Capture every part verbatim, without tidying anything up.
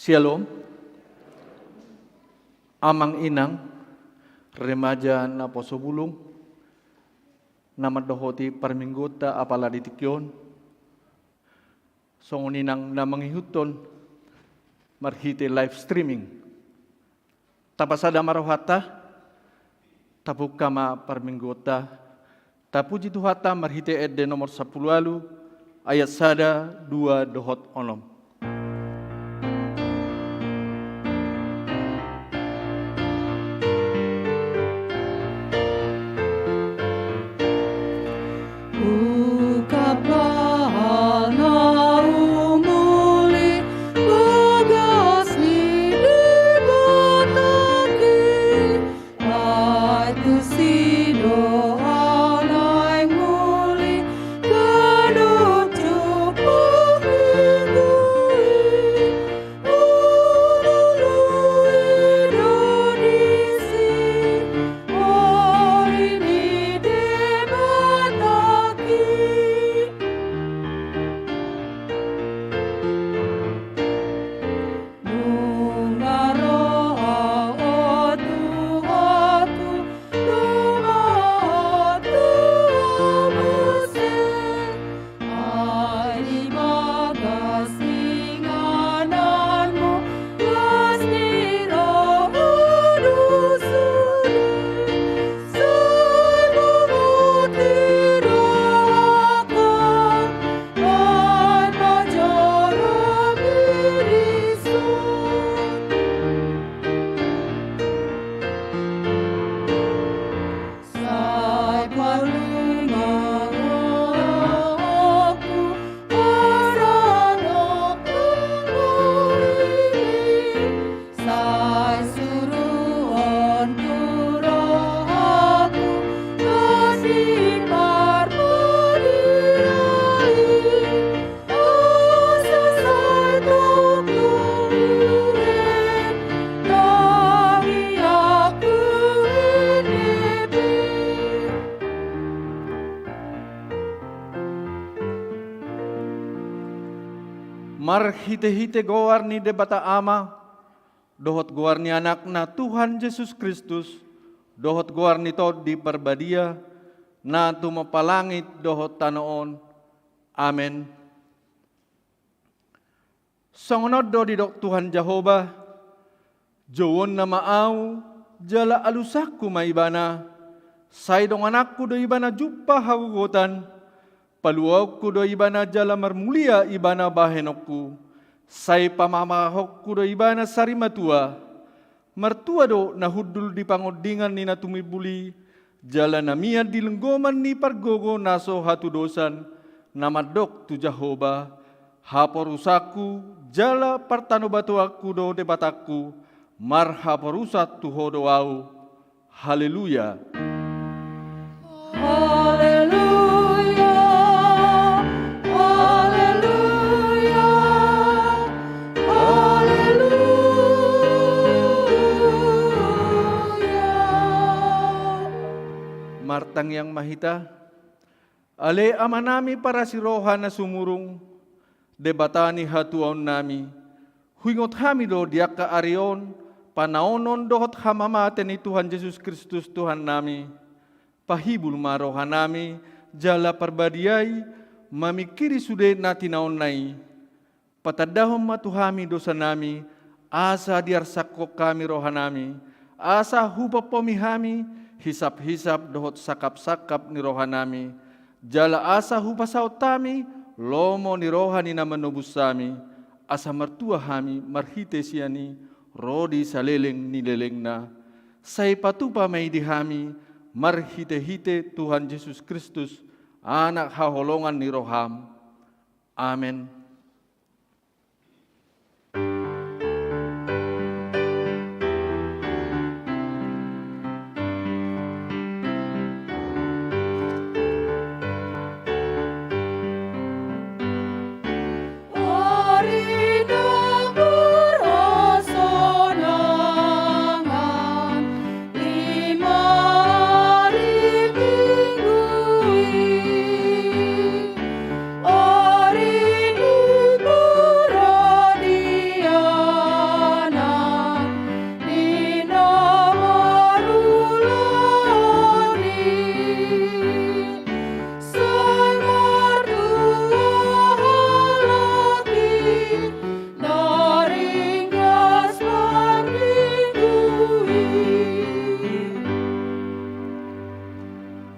Syalom. Amang inang, remaja naposo bulung, na mandohoti parmingguonta apala di tingki on, songon i nang na mangihuthon marhite live streaming. Tapasada ma rohanta, tapungka ma parmingguonta. Tapuji Tuhanta marhite ende nomor sampulu ualu, ayat sada, dua dohot onom. Ungkap ma na umuli bagas ni Debatangki, ai tusi do au naeng uli ganup jumpang minggu i. Ai di bagas ni ingananmu, las ni roha do sude, sai boti rohangku, ai pajorom i dison. Sai palumaon rohangku, asa dohot Tuhan i, sai suruhon tu rohangku, las ni parbadia i. Marhitehite goar ni Debata Ama, dohot goar ni Anakna Tuhan Jesus Kristus, dohot goar ni Tondi Parbadia, na tumompa langit dohot tano on. Amen. Songon on do didok Tuhan Jahowa: Jouonna ma Ahu, jala alusangku ma Ibana. Sai dongananku do Ibana jumpa hagogotan, paluaonku do Ibana jala marmulia Ibana bahenonku. Sai pamanganhonku do Ibana sari matua. Martua do na hundul di pangondingan ni na tumimbul i, jala na mian di lenggoman ni pargogo na so hatudosan, na mandok tu Jahowa: Haporusangku jala partanobatoanku do Debatangku, marhaporusan tu Ho do ahu. Haleluya. Haleluya. Haleluya. Haleluya. Martangiang ma hita. Ale Amanami parasi roha na sumurung, Debata ni hatuaonnami, huingot hami do di angka ari on panaonon dohot hamamate ni Tuhan Jesus Kristus Tuhannami. Pahibul ma rohanami jala parbadiai mamingkiri sude na tinaonna i. Patandahon ma tu hami dosanami, asa diarsangkon hami rohanami, asa hupompomi hami hisap-hisap dohot sangkap-sangkap ni rohanami, jala asa hupasaut hami lomo ni roha ni na manobus hami, asa martua hami marhite sian i ro di saleleng ni lelengna. Sai patupa ma i di hami marhite-hite Tuhan Jesus Kristus, Anak haholongan ni roham. Amen.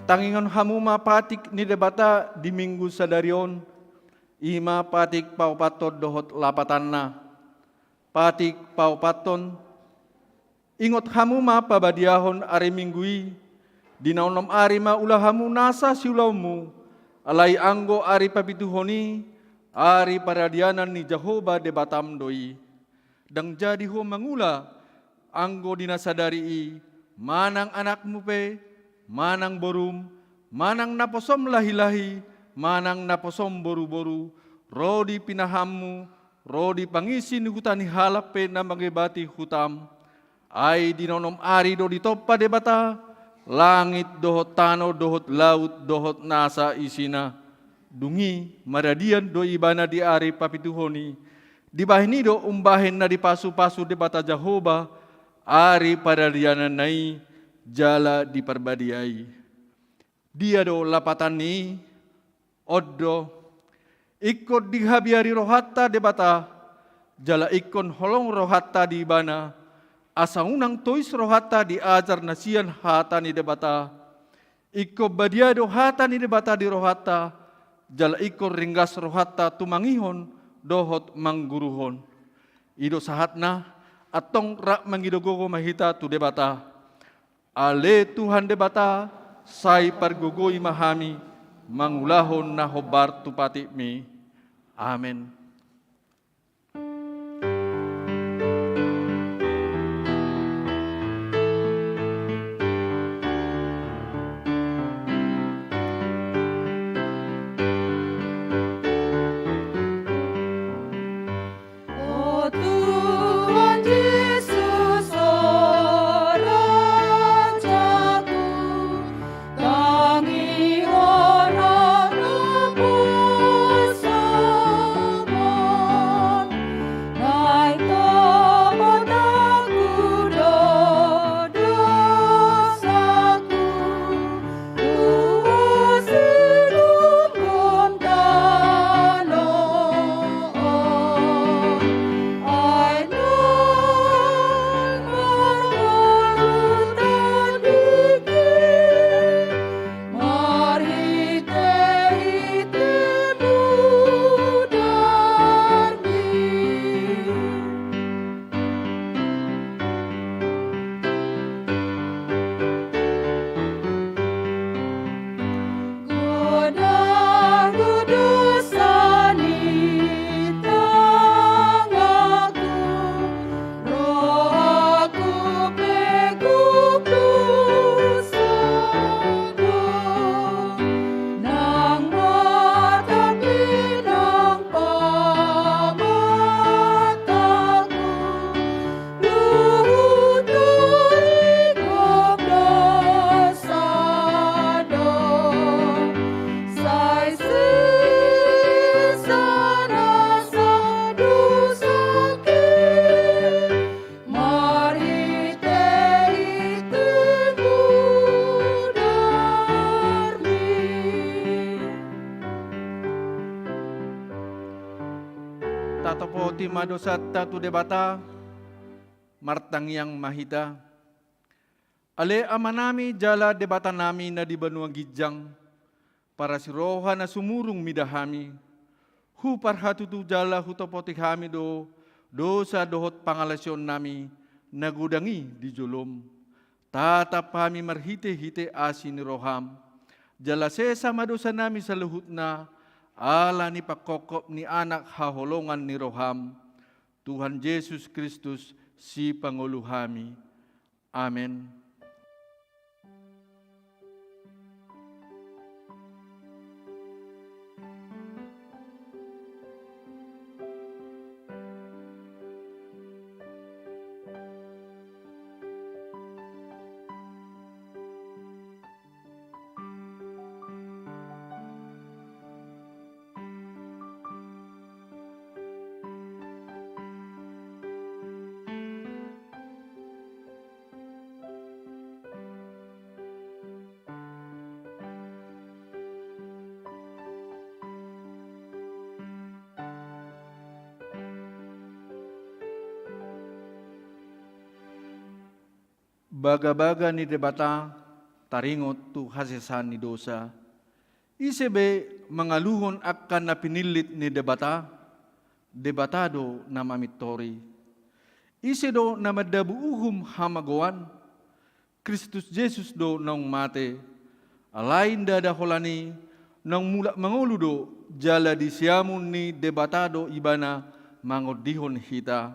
Tangingon hamu ma patik ni Debata di Minggu sadari on, i ma patik paopathon dohot lapatanna. Patik paopathon. Ingot hamu ma pabadiahon ari Minggu i, di na onom ari ma ula hamu nasa siulaonmu, alai anggo ari papituhon i, ari paradianan ni Jahowa Debatam do i. Ndang jadi ho mangula, anggo di na sadari i, manang anakmu pe, manang borum, manang naposom lahi-lahi, manang naposom boru-boru, ro di pinahanmu, ro di pangisi ni huta ni halak pe na mangebati hutam. Ai di na onom ari do ditompa Debata langit dohot tano dohot laut dohot nasa isina. Dung i maradian do ibana di ari papituhon i. Dibahen i do umbahen na dipasu-pasu Debata Jahowa ari paradiananna i jala diparbadiai. Dia do lapatan ni i? On do, ingkon dihabiari rohanta Debata, jala ingkon holong rohanta di Ibana, asa unang tois rohanta di ajar na sian hata ni Debata. Ingkon badia do hata ni Debata di rohanta, jala ingkon ringgas rohanta tumangihon dohot mangguruhon. I do sahatna, antong rap mangido gogo ma hita tu Debata. Ale Tuhan Debata, sai pargogoi ma hami mangulahon na hombar tu patikmi. Amen. O Tuhan Jesus, o Rajaku, tangihon hami ma songon naeng topot ahu do dosaku. Tatopoti ma dosanta tu Debata. Martangiang ma hita. Ale Amanami jala Debatanami na di banua ginjang, parasiroha na sumurung mida hami, huparhatutu jala hutopoti hami do dosa dohot pangalaosionnami na godang i di jolom. Tatap hami marhitehite asi ni roham, jala sesa ma dosanami saluhutna, ala ni pangkongkop ni Anak haholongan ni roham, Tuhan Jesus Kristus, Sipangolu hami. Amen. Bagabaga ni Debata taringot tu hasesaan ni dosa. Ise be mangaluhon angka na pinillit ni Debata? Debata do na mamintori. Ise do na mandabu uhum hamagoan? Kristus Jesus do naung mate. Alai ndada holan i, naung mulak mangolu do, jala di siamun ni Debata do Ibana mangondihon hita.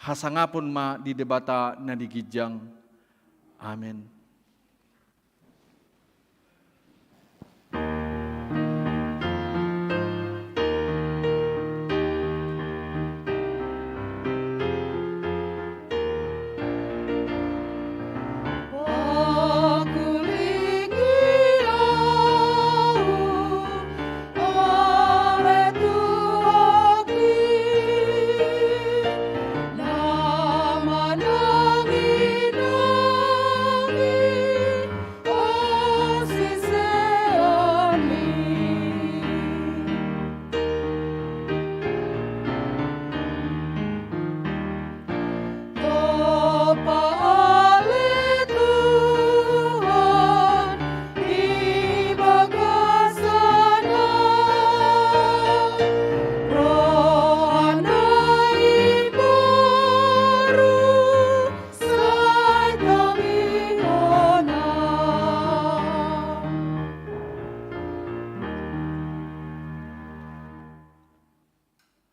Hasangapon ma di Debata na di ginjang. Amen.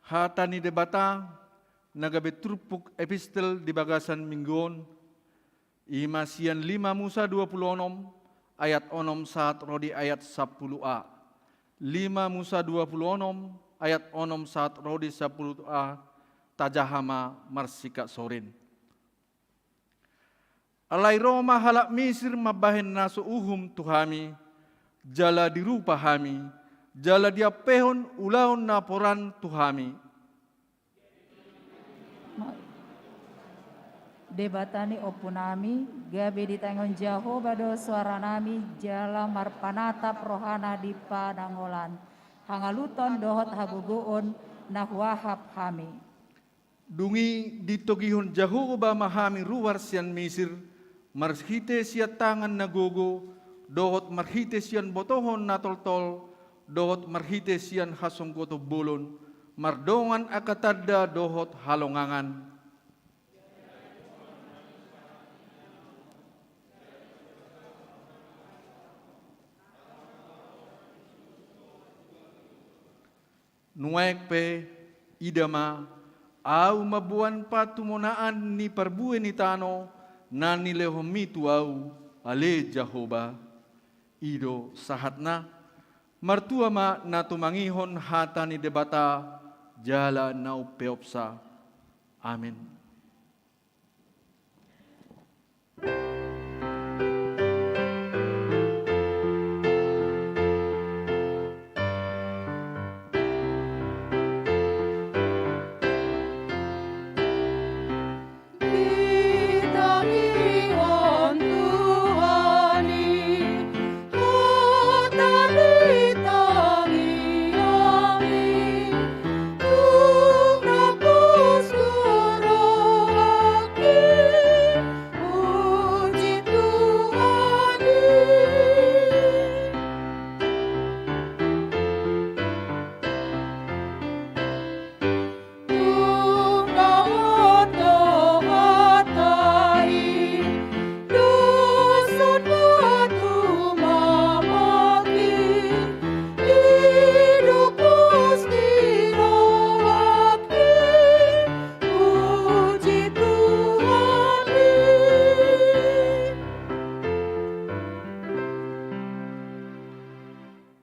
Hata ni Debata na gabe turpuk epistel di bagasan minggu on, i ma sian lima Musa dua pulu onom ayat onom sahat ro di ayat sampulu a. Lima Musa dua pulu onom ayat onom sahat ro di sampulu a, tajaha ma marsikat sorin. Alai ro ma halak Misir mambahen na so uhum tu hami, jala dirupa hami, jala diampehon ulaon na poran tu hami. Debata ni ompunami, gabe ditaringot Jahowa do soaranami, jala marpanatap rohana di padang holan, hangaluton dohot hagogoon na huahap hami. Dung i ditogihon Jahowa ma hami ruar sian Misir, marhite sian tangan na gogo, dohot marhite sian botohon na toltol, dohot marhite sian hasonggoton bolon, mardongan angka tanda dohot halongangan. Nuaeng pe, ida ma, ahu mamboan patumonaan ni parbue ni tano na nilehonmi tu ahu, ale Jahowa. I do sahatna. Martua ma na tumangihon hata ni Debata jala na umpeopsa. Amen.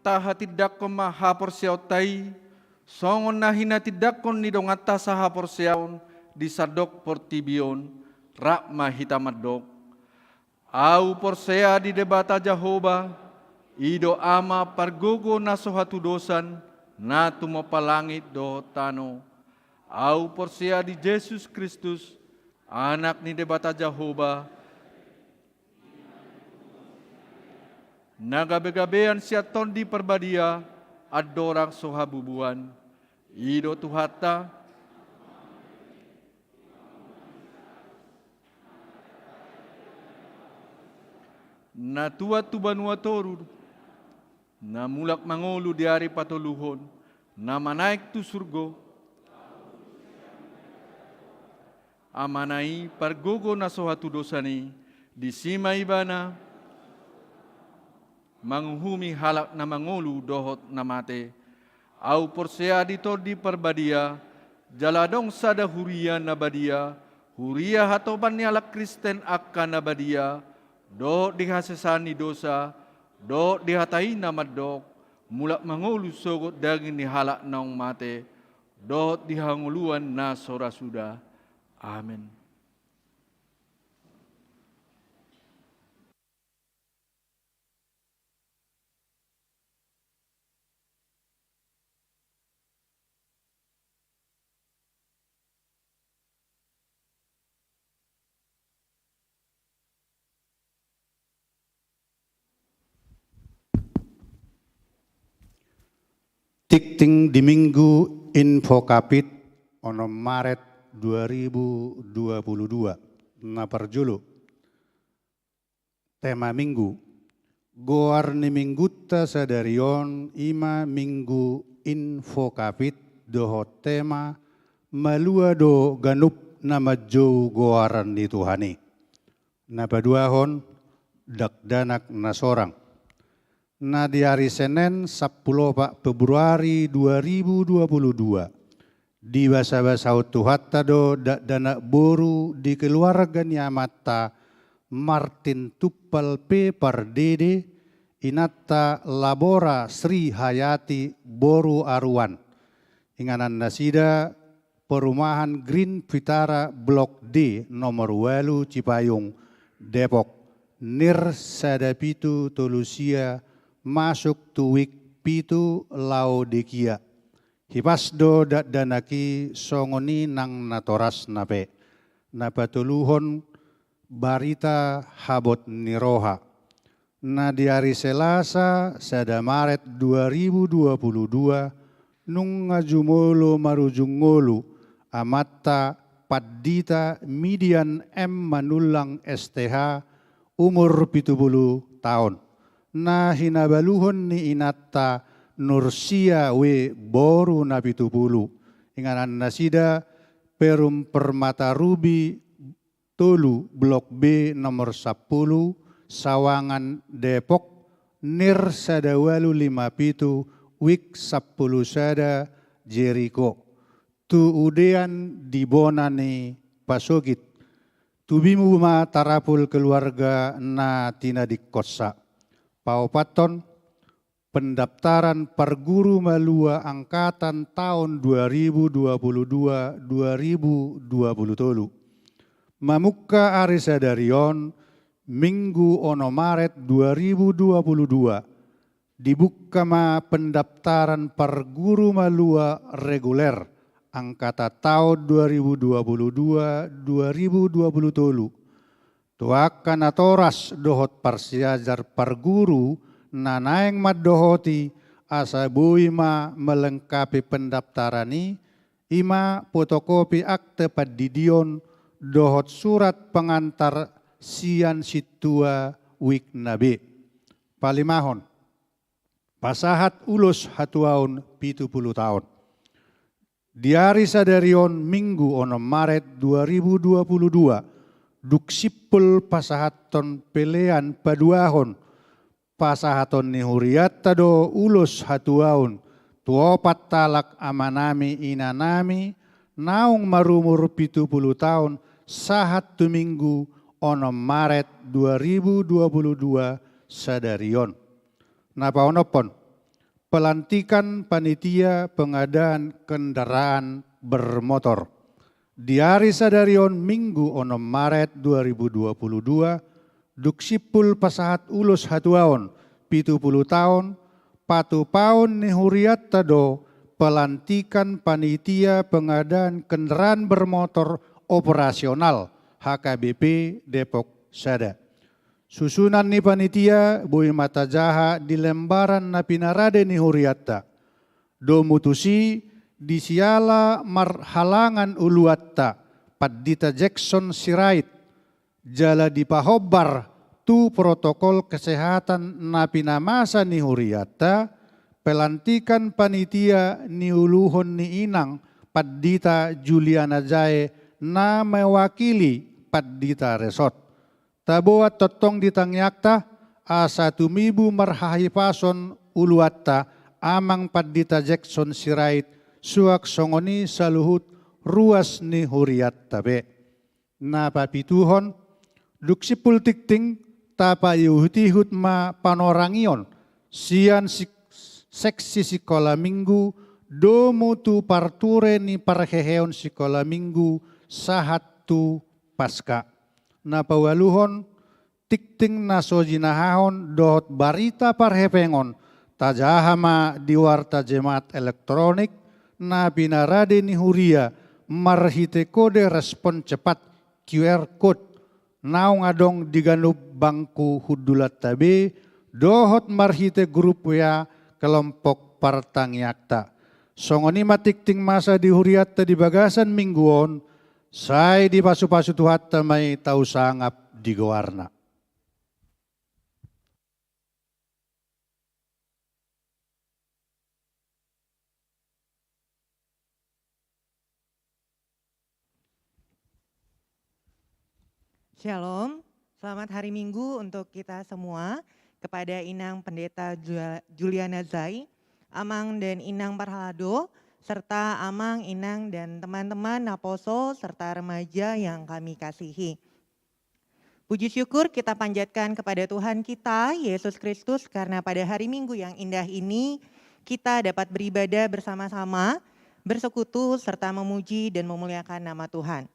tahatindangkon ma haporseaonta i, songon na hinatindangkon ni donganta sahaporseaon di sandok portibi on, rap ma hita mandok: Ahu porsea di Debata Jahowa, i do Ama pargogo na so hatudosan, na tumompa langit dohot tano. Ahu porsea di Jesus Kristus, Anak ni Debata Jahowa, na gabegabean sian Tondi Parbadia, andorang so habubuan. I do Tuhanta, na tuat tu banua toru, na mulak mangolu di ari patoluhon, na manaek tu surgo. Amana i pargogo na so hatudosan i, disi ma Ibana manguhumi halak na mangolu dohot na mate. Ahu porsea di Tondi Parbadia, jala adong sada huria na badia, huria hatopan ni halak Kristen angka na badia, dohot di hasesaan ni dosa, dohot di hata i na mandok: Mulak mangolu sogot daging ni halak naung mate, dohot di hangoluan na so ra suda. Amen. Tingting di Minggu Invocavit, onom Maret dua ribu dua puluh dua. Na parjolo, tema Minggu. Goar ni Minggunta sadari on i ma Minggu Invocavit, dohot tema: Malua do ganup na manjou goaran ni Tuhan i. Na paduahon, dakdanak na sorang. Na di ari Senen, sampulu opat Februari dua ribu dua puluh dua, dibasabasahon Tuhanta do dakdanak boru di keluarga ni amanta Martin Tumpal P. Pardede, inanta Labora Sri Hayati boru Aruan. Inganan nasida perumahan Green Vitara Blok D nomor ualu Cipayung, Depok, nir sada pitu tolu sia, masuk tu wik pitu, Laodikia. Hipas do dakdanak i songon i nang natorasna pe. Na patoluhon, barita habot ni roha. Na di ari Selasa, sada Maret dua ribu dua puluh dua, nunga jumolo marujung ngolu amanta Pandita Midian M. Manullang S T H, umur pitu pulu taon. Na hinabaluhon ni inanta Nursia W. boru na pitu pulu. Inganan nasida Perum Permata Rubi tolu, Blok B nomor sampulu, Sawangan, Depok, nir sada ualu lima pitu, wik sampulu sada, Jeriko. Tu udean di bona ni pasogit. Tubimu ma tarapul keluarga na tinadingkonsa. Paopathon, pendaftaran parguru malua angkatan taon dua ribu dua puluh dua, dua ribu dua puluh tolu. Mamungka ari sadari on, Minggu onom Maret dua ribu dua puluh dua, dibungka ma pendaftaran parguru malua reguler angkatan taon dua ribu dua puluh dua, dua ribu dua puluh tolu. Tu angka natoras dohot parsiajar parguru na naeng mandohoti asa boi ma melengkapi pendaftaran i, i ma fotokopi akte pandidion dohot surat pengantar sian sintua wikna be. Palimahon, pasahat ulos hatuaon pitu pulu taon. Di ari sadari on, Minggu onom Maret dua ribu dua pulu dua, dung simpul pasahathon pelean paduahon, pasahaton ni hurianta do ulos hatuaon tu opat halak amanami inanami naung marumur pitu pulu taon sahat tu Minggu onom Maret dua ribu dua pulu dua sadari on. Na paonomhon, Pelantikan panitia pengadaan kendaraan bermotor. Di ari sadari on, Minggu onom Maret dua ribu dua puluh dua, dung simpul pasahat ulos hatuaon pitu pulu taon, patupaon ni hurianta do pelantikan panitia pengadaan kendaraan bermotor operasional H K B P Depok Sada. Susunan ni panitia boi ma tajaha di lembaran na pinarade ni hurianta. Domu tusi, di siala marhalangan uluanta, Pandita Jackson Sirait, jala dipahombar tu protokol kesehatan na pinamasa ni hurianta, pelantikan panitia niuluhon ni inang Pandita Juliana Jae na mewakili Pandita Resort. Taboan tongtong di tangiangta, asa tumibu marhahipason uluanta Amang Pandita Jackson Sirait, suang songon i saluhut ruas ni hurianta be. Na papituhon, dung simpul tingting, tapaihutihut ma panorangion sian sik-, seksi sikola minggu domu tu parture ni parheheon sikola minggu sahat tu Paska. Na paualuhon, tingting na so jinahahon dohot barita parhepengon tajaha ma di warta jemaat elektronik na pinarade ni huria marhite kode respon cepat, Q R code, naung adong di ganup bangku hundulanta be, dohot marhite grup W A kelompok partangiangta. Songon i ma tingting masa di hurianta di bagasan minggu on, sai dipasupasu Tuhanta ma i tausangap di goarna. Shalom, selamat hari Minggu untuk kita semua. Kepada Inang Pendeta Ju-, Juliana Zai, Amang dan Inang Parhalado, serta Amang, Inang, dan teman-teman naposo serta remaja yang kami kasihi. Puji syukur kita panjatkan kepada Tuhan kita, Yesus Kristus, karena pada hari Minggu yang indah ini kita dapat beribadah bersama-sama, bersekutu, serta memuji dan memuliakan nama Tuhan.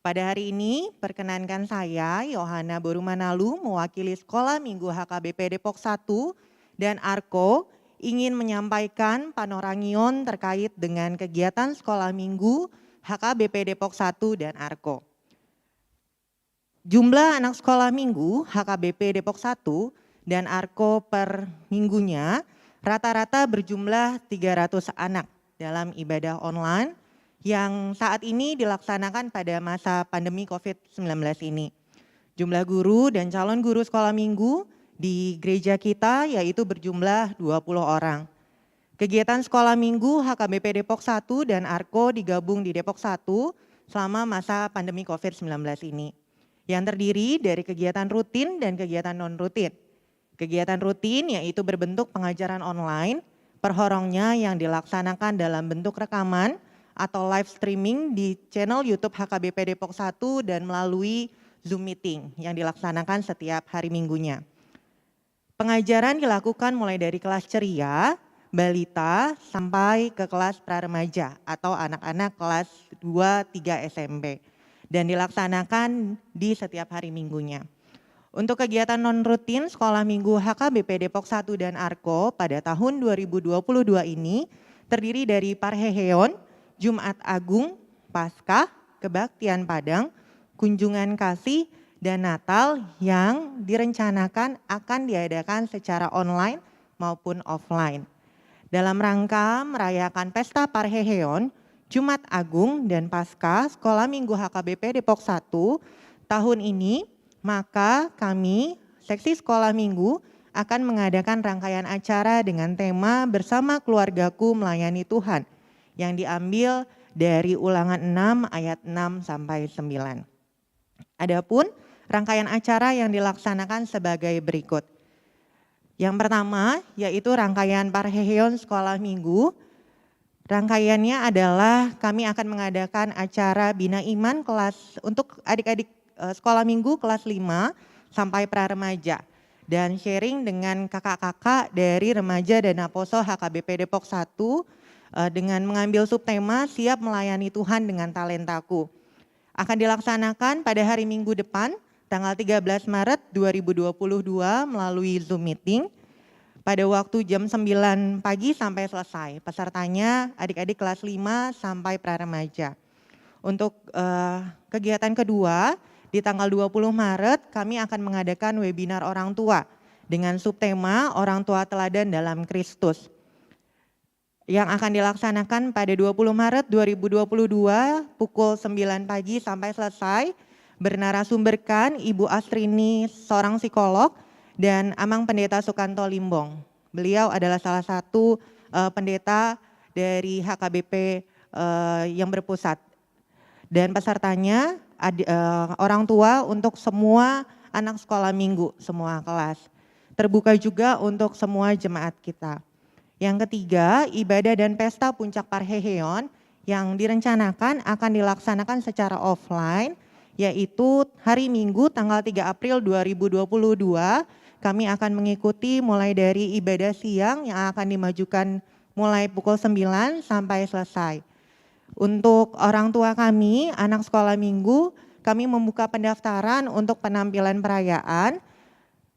Pada hari ini, perkenankan saya, Yohana Boru Manalu, mewakili Sekolah Minggu H K B P Depok satu dan Arko, ingin menyampaikan panorangion terkait dengan kegiatan Sekolah Minggu H K B P Depok satu dan Arko. Jumlah anak sekolah minggu H K B P Depok satu dan Arko per minggunya rata-rata berjumlah tiga ratus anak dalam ibadah online yang saat ini dilaksanakan pada masa pandemi covid sembilan belas ini. Jumlah guru dan calon guru sekolah minggu di gereja kita yaitu berjumlah dua puluh orang. Kegiatan sekolah minggu H K B P Depok satu dan Arko digabung di Depok satu selama masa pandemi covid sembilan belas ini, yang terdiri dari kegiatan rutin dan kegiatan non-rutin. Kegiatan rutin yaitu berbentuk pengajaran online, per horongnya yang dilaksanakan dalam bentuk rekaman atau live streaming di channel YouTube H K B P Depok satu dan melalui Zoom meeting yang dilaksanakan setiap hari Minggunya. Pengajaran dilakukan mulai dari kelas ceria, balita, sampai ke kelas praremaja atau anak-anak kelas dua, tiga S M P, dan dilaksanakan di setiap hari Minggunya. Untuk kegiatan non-rutin Sekolah Minggu H K B P Depok satu dan Arko pada tahun dua ribu dua puluh dua ini terdiri dari Parheheon, Jumat Agung, Paskah, Kebaktian Padang, Kunjungan Kasih, dan Natal yang direncanakan akan diadakan secara online maupun offline. Dalam rangka merayakan Pesta Parheheon, Jumat Agung, dan Paskah Sekolah Minggu H K B P Depok satu tahun ini, maka kami, Seksi Sekolah Minggu, akan mengadakan rangkaian acara dengan tema Bersama Keluargaku Melayani Tuhan yang diambil dari Ulangan enam ayat enam sampai sembilan. Adapun rangkaian acara yang dilaksanakan sebagai berikut. Yang pertama, yaitu rangkaian Parheheon Sekolah Minggu. Rangkaiannya adalah kami akan mengadakan acara Bina Iman kelas untuk adik-adik, eh, sekolah minggu kelas lima sampai praremaja. dan sharing dengan kakak-kakak dari remaja dan naposo H K B P Depok satu, eh, dengan mengambil subtema Siap Melayani Tuhan dengan Talentaku. Akan dilaksanakan pada hari Minggu depan, tanggal tiga belas Maret dua ribu dua puluh dua, melalui Zoom meeting pada waktu jam sembilan pagi sampai selesai. Pesertanya adik-adik kelas lima sampai pra remaja. Untuk, eh, kegiatan kedua, di tanggal dua puluh Maret, kami akan mengadakan webinar orang tua dengan subtema Orang Tua Teladan dalam Kristus, yang akan dilaksanakan pada dua puluh Maret dua ribu dua puluh dua, pukul sembilan pagi sampai selesai, bernarasumberkan Ibu Astrini, seorang psikolog, dan Amang Pendeta Sukanto Limbong. Beliau adalah salah satu, eh, pendeta dari H K B P, eh, yang berpusat. Dan pesertanya ad-, eh, orang tua untuk semua anak sekolah minggu, semua kelas. Terbuka juga untuk semua jemaat kita. Yang ketiga, ibadah dan pesta puncak parheheon yang direncanakan akan dilaksanakan secara offline, yaitu hari Minggu tanggal tiga April dua ribu dua puluh dua. Kami akan mengikuti mulai dari ibadah siang yang akan dimajukan mulai pukul sembilan sampai selesai. Untuk orang tua kami, anak sekolah minggu, kami membuka pendaftaran untuk penampilan perayaan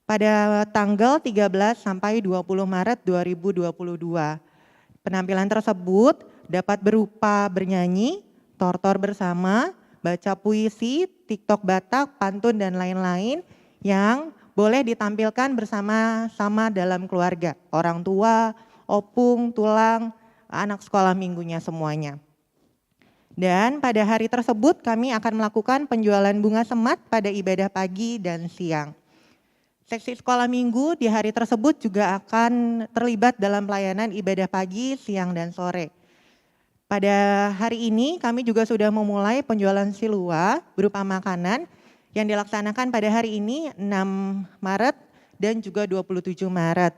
pada tanggal tiga belas sampai dua puluh Maret dua ribu dua puluh dua. Penampilan tersebut dapat berupa bernyanyi, tortor bersama, baca puisi, TikTok Batak, pantun, dan lain-lain yang boleh ditampilkan bersama-sama dalam keluarga, orang tua, opung, tulang, anak sekolah minggunya semuanya. Dan pada hari tersebut kami akan melakukan penjualan bunga semat pada ibadah pagi dan siang. Seksi sekolah minggu di hari tersebut juga akan terlibat dalam pelayanan ibadah pagi, siang, dan sore. Pada hari ini kami juga sudah memulai penjualan silua berupa makanan yang dilaksanakan pada hari ini, enam Maret, dan juga dua puluh tujuh Maret.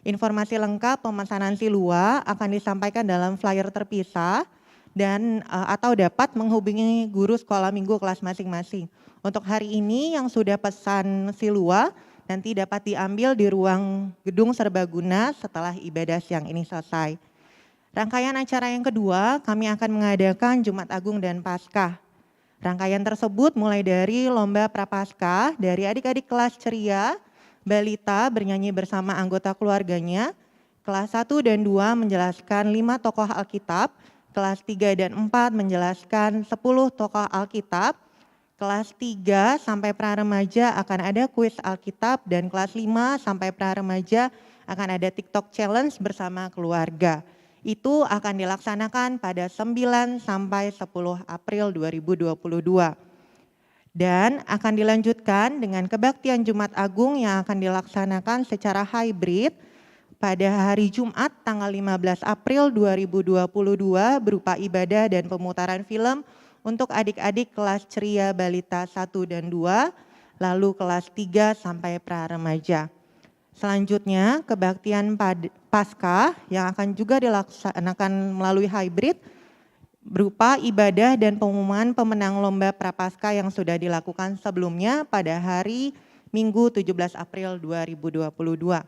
Informasi lengkap pemesanan silua akan disampaikan dalam flyer terpisah dan, eh, atau dapat menghubungi guru sekolah minggu kelas masing-masing. Untuk hari ini yang sudah pesan silua nanti dapat diambil di ruang gedung serbaguna setelah ibadah siang ini selesai. Rangkaian acara yang kedua, kami akan mengadakan Jumat Agung dan Paskah. Rangkaian tersebut mulai dari lomba Prapaskah dari adik-adik kelas ceria, balita bernyanyi bersama anggota keluarganya, kelas satu dan dua menjelaskan lima tokoh Alkitab, kelas tiga dan empat menjelaskan sepuluh tokoh Alkitab, kelas tiga sampai pra remaja akan ada kuis Alkitab, dan kelas lima sampai pra remaja akan ada TikTok Challenge bersama keluarga. Itu akan dilaksanakan pada sembilan sampai sepuluh April dua ribu dua puluh dua. Dan akan dilanjutkan dengan kebaktian Jumat Agung yang akan dilaksanakan secara hybrid pada hari Jumat tanggal lima belas April dua ribu dua puluh dua berupa ibadah dan pemutaran film untuk adik-adik kelas ceria balita satu dan dua, lalu kelas tiga sampai pra remaja. Selanjutnya, kebaktian pad-, Paskah yang akan juga dilaksanakan melalui hybrid berupa ibadah dan pengumuman pemenang lomba Prapaskah yang sudah dilakukan sebelumnya pada hari Minggu tujuh belas April dua ribu dua puluh dua.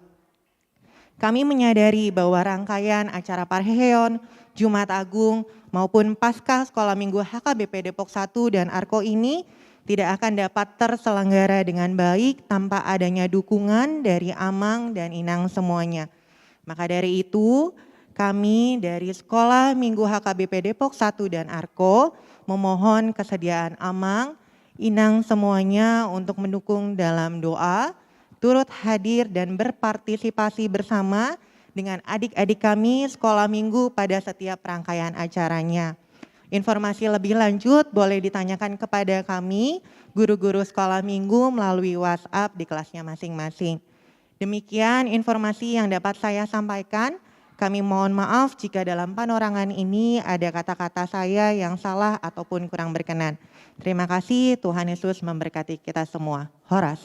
Kami menyadari bahwa rangkaian acara Parheheon, Jumat Agung, maupun Paskah Sekolah Minggu H K B P Depok satu dan Arko ini tidak akan dapat terselenggara dengan baik tanpa adanya dukungan dari Amang dan Inang semuanya. Maka dari itu, kami dari Sekolah Minggu H K B P Depok satu dan Arko memohon kesediaan Amang, Inang semuanya untuk mendukung dalam doa, turut hadir dan berpartisipasi bersama dengan adik-adik kami Sekolah Minggu pada setiap rangkaian acaranya. Informasi lebih lanjut boleh ditanyakan kepada kami, guru-guru Sekolah Minggu, melalui WhatsApp di kelasnya masing-masing. Demikian informasi yang dapat saya sampaikan. Kami mohon maaf jika dalam panorangan ini ada kata-kata saya yang salah ataupun kurang berkenan. Terima kasih, Tuhan Yesus memberkati kita semua. Horas.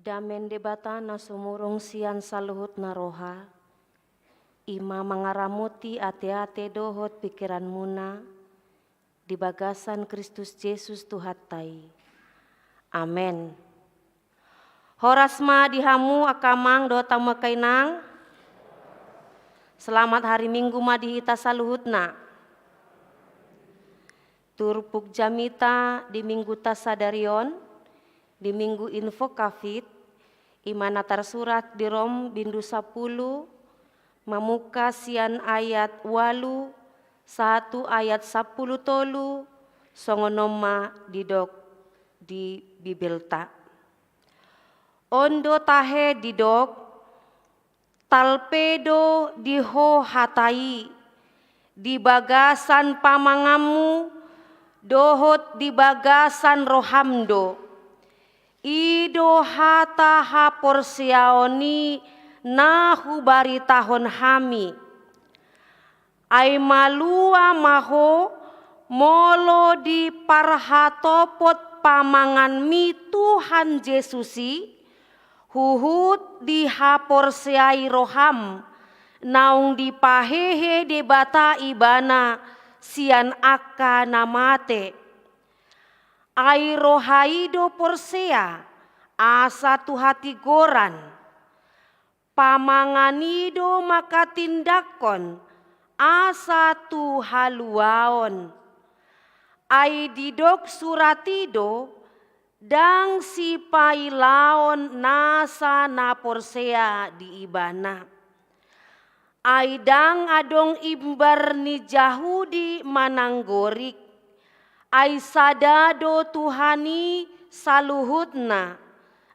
Dame ni Debata na sumurung sian saluhut na roha, i ma mangaramoti ateate dohot pingkiranmuna di bagasan Kristus Jesus Tuhanta i. Amen. Horas ma di hamu angka amang dohot hamu angka inang. Selamat hari Minggu ma di hita saluhutna. Turpuk jamita di Mingguta sadari on, di Minggu Invocavit, i ma na tarsurat di Rom bindu sampulu, mamungka sian ayat ualu sahat tu ayat sampulu tolu, songon on ma didok di Bibelta. On do tahe didok, talpe do di ho hata i, di bagasan pamanganmu, dohot di bagasan roham do. I do hata haporseaon i na hubaritahon hami. Ai malua ma ho, molo diparhatopot pamanganmi Tuhan Jesus i, huhut dihaporseai roham, naung dipahehe Debata Ibana sian angka na mate. Ai roha i do porsea, asa tu hatigoran. Pamangan i do manghatindanghon, asa tu haluaon. Ai didok surat i do, ndang sipailaon nasa na porsea di Ibana. Ai ndang adong imbar ni Jahudi manang Gorik. Ai sada do Tuhan i saluhutna,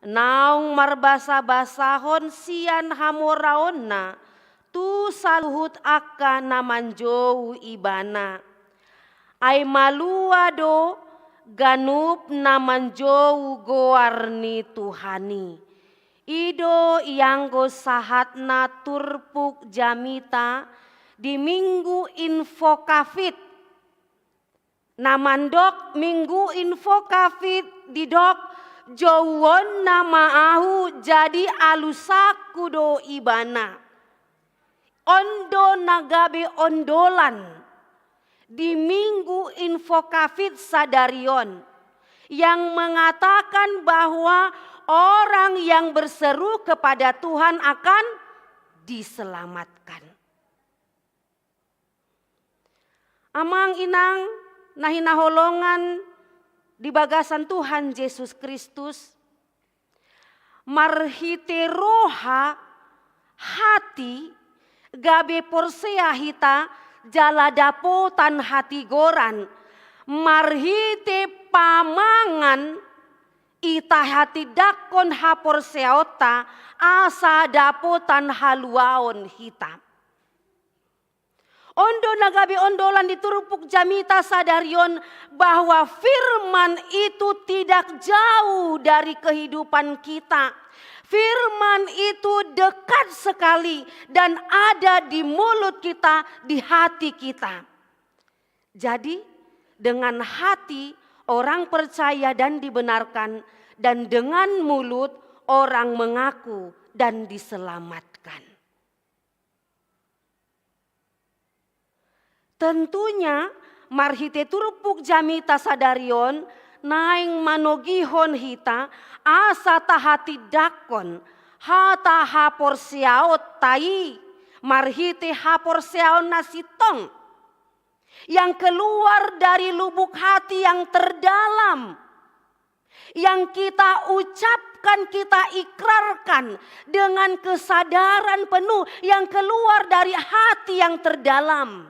naung marbasabasahon sian hamoraonna tu saluhut angka na manjou Ibana. Ai malua do ganup na manjou goar ni Tuhan i. I do ianggo sahatna turpuk jamita di Minggu Invocavit. Na mandok Minggu Invocavit didok, jouonna ma ahu, jadi alusanku do Ibana. On do na gabe ondolan di Minggu Invocavit sadari on, yang mengatakan bahwa orang yang berseru kepada Tuhan akan diselamatkan. Amang inang na hinaholongan di bagasan Tuhan Jesus Kristus, marhite roha, hati, gabe porsea hita jala dapotan hatigoran, marhite pamangan i tahatindangkon haporseaonta asa dapotan haluaon hita. On do na gabe ondolan di turpuk jamita sadari on, bahwa firman itu tidak jauh dari kehidupan kita. Firman itu dekat sekali dan ada di mulut kita, di hati kita. Jadi, dengan hati orang percaya dan dibenarkan, dan dengan mulut orang mengaku dan diselamatkan. Tentunya, marhite turpuk jamita sadari on, naeng manogihon hita, asa tahatindangkon hata haporseaonta i, marhite haporseaon na sintong, yang keluar dari lubuk hati yang terdalam. Yang kita ucapkan, kita ikrarkan dengan kesadaran penuh yang keluar dari hati yang terdalam.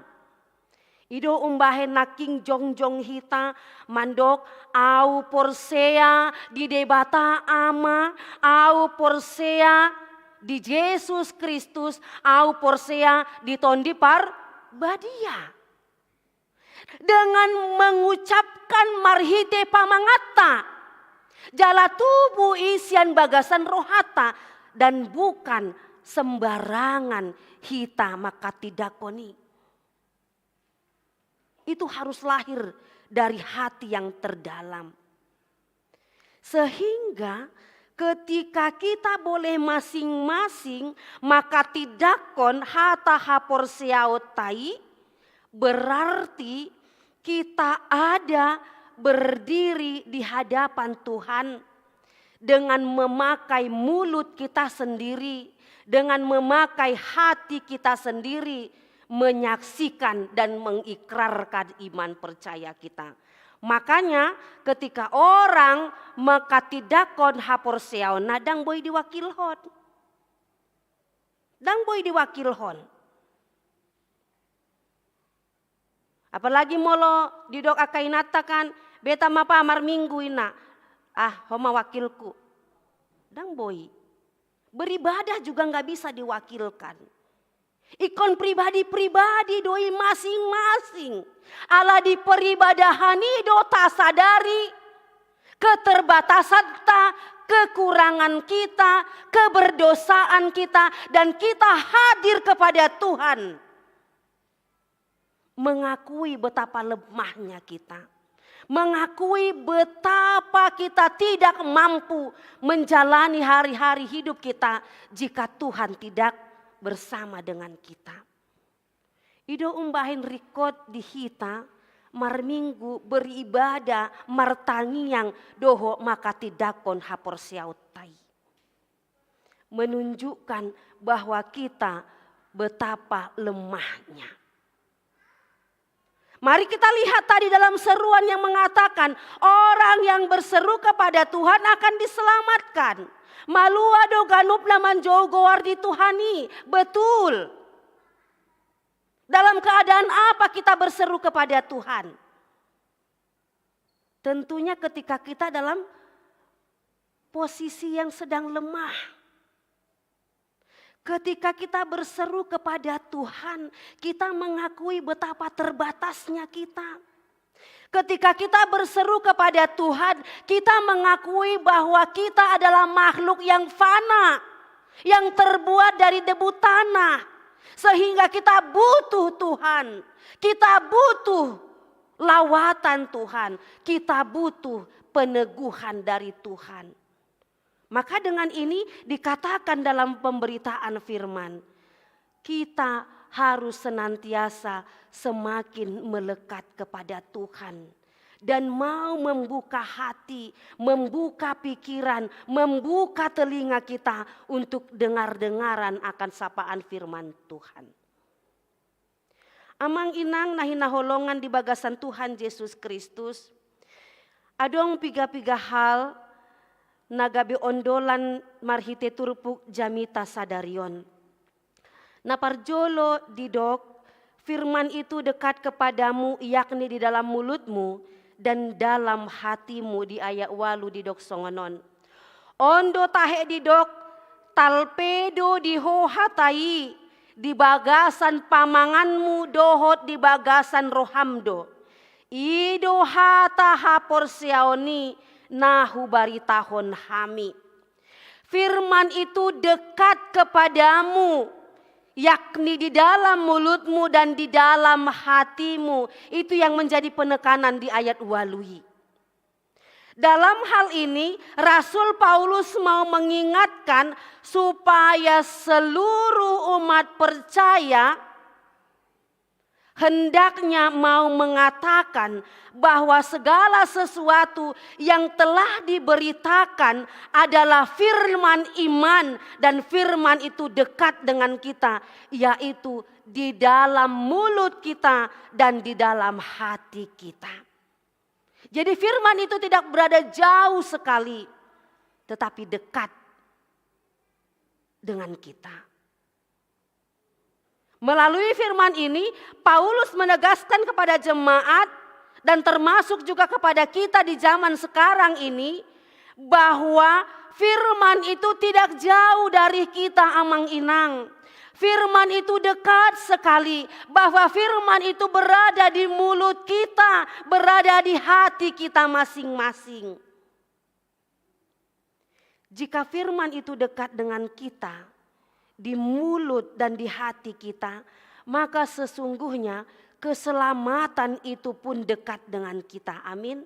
I do umbahen nangkin jongjong hita mandok, au porsea di Debata Ama, au porsea di Jesus Kristus, au porsea di Tondi Parbadia. Dengan mengucapkan marhite pamanganta, jala tubu i sian bagasan rohanta, dan bukan sembarangan hita manghatindanghon i. Itu harus lahir dari hati yang terdalam. Sehingga Ketika kita boleh masing-masing manghatindanghon hata haporseaonta i, berarti kita ada berdiri di hadapan Tuhan dengan memakai mulut kita sendiri, dengan memakai hati kita sendiri, menyaksikan dan mengikrarkan iman percaya kita. Makanya, ketika orang manghatindanghon haporseaonna, ndang boi diwakilhon. Ndang boi diwakilhon. Apalagi molo didok angka inanta kan, "Beta ma, Pa, marminggu," ninna. "Ah, ho ma wakilku." Ndang boi. Beribadah juga nggak bisa diwakilkan. Ingkon pribadi-pribadi do i masing-masing. Ala di peribadahan i do tasadari keterbatasanta, kekurangan kita, keberdosaan kita, dan kita hadir kepada Tuhan. Mengakui betapa lemahnya kita. Mengakui betapa kita tidak mampu menjalani hari-hari hidup kita jika Tuhan tidak bersama dengan kita. I do umbahen ringkot di hita marminggu, beribadah, martangiang, dohot manghatindanghon haporseaonta i. Menunjukkan bahwa kita betapa lemahnya. Mari kita lihat tadi dalam seruan yang mengatakan, orang yang berseru kepada Tuhan akan diselamatkan. Malua do ganup na manjou goar ni Tuhan i. Betul. Dalam keadaan apa kita berseru kepada Tuhan? Tentunya ketika kita dalam posisi yang sedang lemah. Ketika kita berseru kepada Tuhan, kita mengakui betapa terbatasnya kita. Ketika kita berseru kepada Tuhan, kita mengakui bahwa kita adalah makhluk yang fana, yang terbuat dari debu tanah, sehingga kita butuh Tuhan, kita butuh lawatan Tuhan, kita butuh peneguhan dari Tuhan. Maka dengan ini dikatakan dalam pemberitaan firman, kita harus senantiasa semakin melekat kepada Tuhan dan mau membuka hati, membuka pikiran, membuka telinga kita untuk dengar-dengaran akan sapaan firman Tuhan. Amang inang na hinaholongan di bagasan Tuhan Jesus Kristus, adong piga-piga hal na gabe ondolan marhite turpuk jamita sadari on. Na parjolo didok, firman itu dekat kepadamu, yakni di dalam mulutmu dan dalam hatimu, di ayat ualu didok songon on. On do tahe didok, talpe do di ho hata i, di bagasan pamanganmu dohot di bagasan roham do. I do hata haporseaon i na hubaritahon hami. Firman itu dekat kepadamu, yakni di dalam mulutmu dan di dalam hatimu. Itu yang menjadi penekanan di ayat ualu i. Dalam hal ini, Rasul Paulus mau mengingatkan supaya seluruh umat percaya hendaknya mau mengatakan bahwa segala sesuatu yang telah diberitakan adalah firman iman, dan firman itu dekat dengan kita, yaitu di dalam mulut kita dan di dalam hati kita. Jadi, firman itu tidak berada jauh sekali, tetapi dekat dengan kita. Melalui firman ini, Paulus menegaskan kepada jemaat dan termasuk juga kepada kita di zaman sekarang ini, bahwa firman itu tidak jauh dari kita, amang inang. Firman itu dekat sekali, bahwa firman itu berada di mulut kita, berada di hati kita masing-masing. Jika firman itu dekat dengan kita, di mulut dan di hati kita, maka sesungguhnya keselamatan itu pun dekat dengan kita. Amin.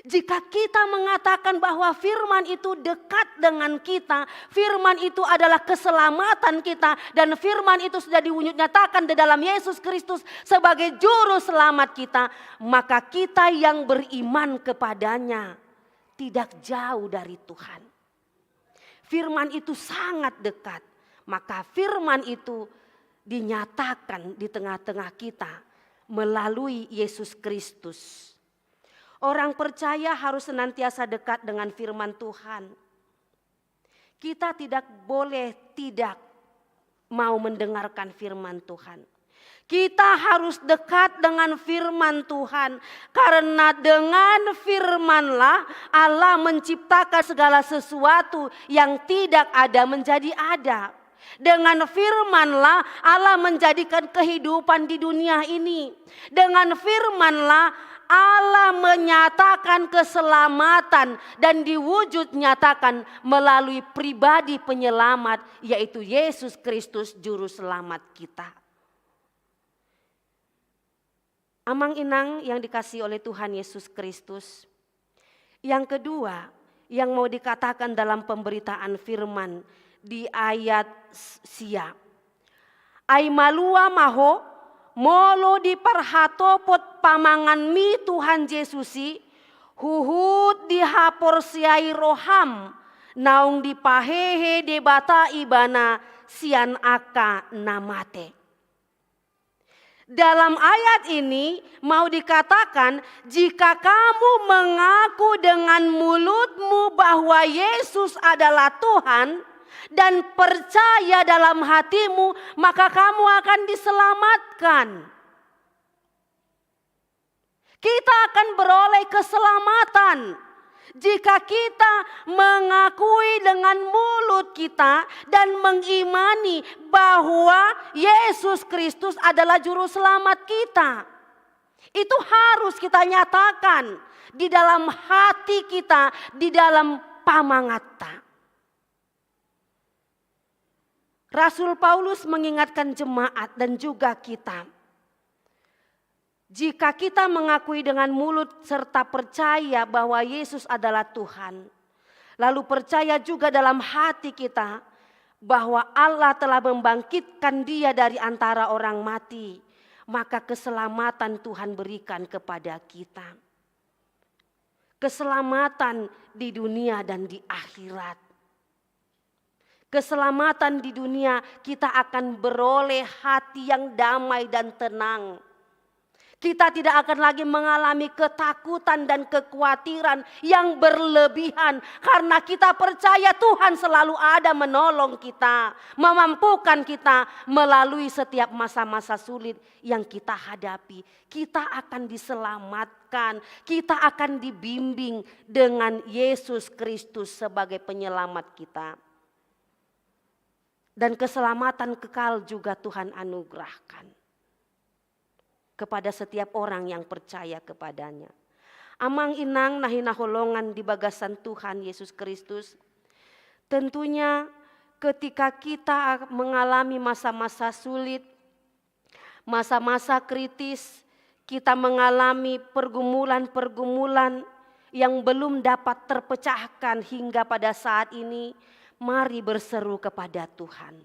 Jika kita mengatakan bahwa firman itu dekat dengan kita, firman itu adalah keselamatan kita, dan firman itu sudah diwujud nyatakan di dalam Yesus Kristus sebagai juru selamat kita, maka kita yang beriman kepadanya tidak jauh dari Tuhan. Firman itu sangat dekat, maka firman itu dinyatakan di tengah-tengah kita melalui Yesus Kristus. Orang percaya harus senantiasa dekat dengan firman Tuhan. Kita tidak boleh tidak mau mendengarkan firman Tuhan. Kita harus dekat dengan firman Tuhan, karena dengan firman-Lah Allah menciptakan segala sesuatu yang tidak ada menjadi ada. Dengan firman-Lah Allah menjadikan kehidupan di dunia ini. Dengan firman-Lah Allah menyatakan keselamatan dan diwujud nyatakan melalui pribadi penyelamat, yaitu Yesus Kristus, Juru Selamat kita. Amang inang yang dikasihi oleh Tuhan Yesus Kristus, yang kedua yang mau dikatakan dalam pemberitaan firman di ayat s-, sia. Ai malua ma ho, molo diparhatopot pamanganmi Tuhan Jesus i, huhut dihaporseai roham, naung dipahehe Debata Ibana sian angka na mate. Dalam ayat ini mau dikatakan, jika kamu mengaku dengan mulutmu bahwa Yesus adalah Tuhan dan percaya dalam hatimu, maka kamu akan diselamatkan. Kita akan beroleh keselamatan jika kita mengakui dengan mulut kita dan mengimani bahwa Yesus Kristus adalah Juru Selamat kita. Itu harus kita nyatakan di dalam hati kita, di dalam pamangatta. Rasul Paulus mengingatkan jemaat dan juga kita, jika kita mengakui dengan mulut serta percaya bahwa Yesus adalah Tuhan, lalu percaya juga dalam hati kita bahwa Allah telah membangkitkan Dia dari antara orang mati, maka keselamatan Tuhan berikan kepada kita. Keselamatan di dunia dan di akhirat. Keselamatan di dunia, kita akan beroleh hati yang damai dan tenang. Kita tidak akan lagi mengalami ketakutan dan kekhawatiran yang berlebihan, karena kita percaya Tuhan selalu ada menolong kita, memampukan kita melalui setiap masa-masa sulit yang kita hadapi. Kita akan diselamatkan, kita akan dibimbing dengan Yesus Kristus sebagai penyelamat kita. Dan keselamatan kekal juga Tuhan anugerahkan kepada setiap orang yang percaya kepada-Nya. Amang inang na hinaholongan di bagasan Tuhan Yesus Kristus, tentunya ketika kita mengalami masa-masa sulit, masa-masa kritis, kita mengalami pergumulan-pergumulan yang belum dapat terpecahkan hingga pada saat ini, mari berseru kepada Tuhan.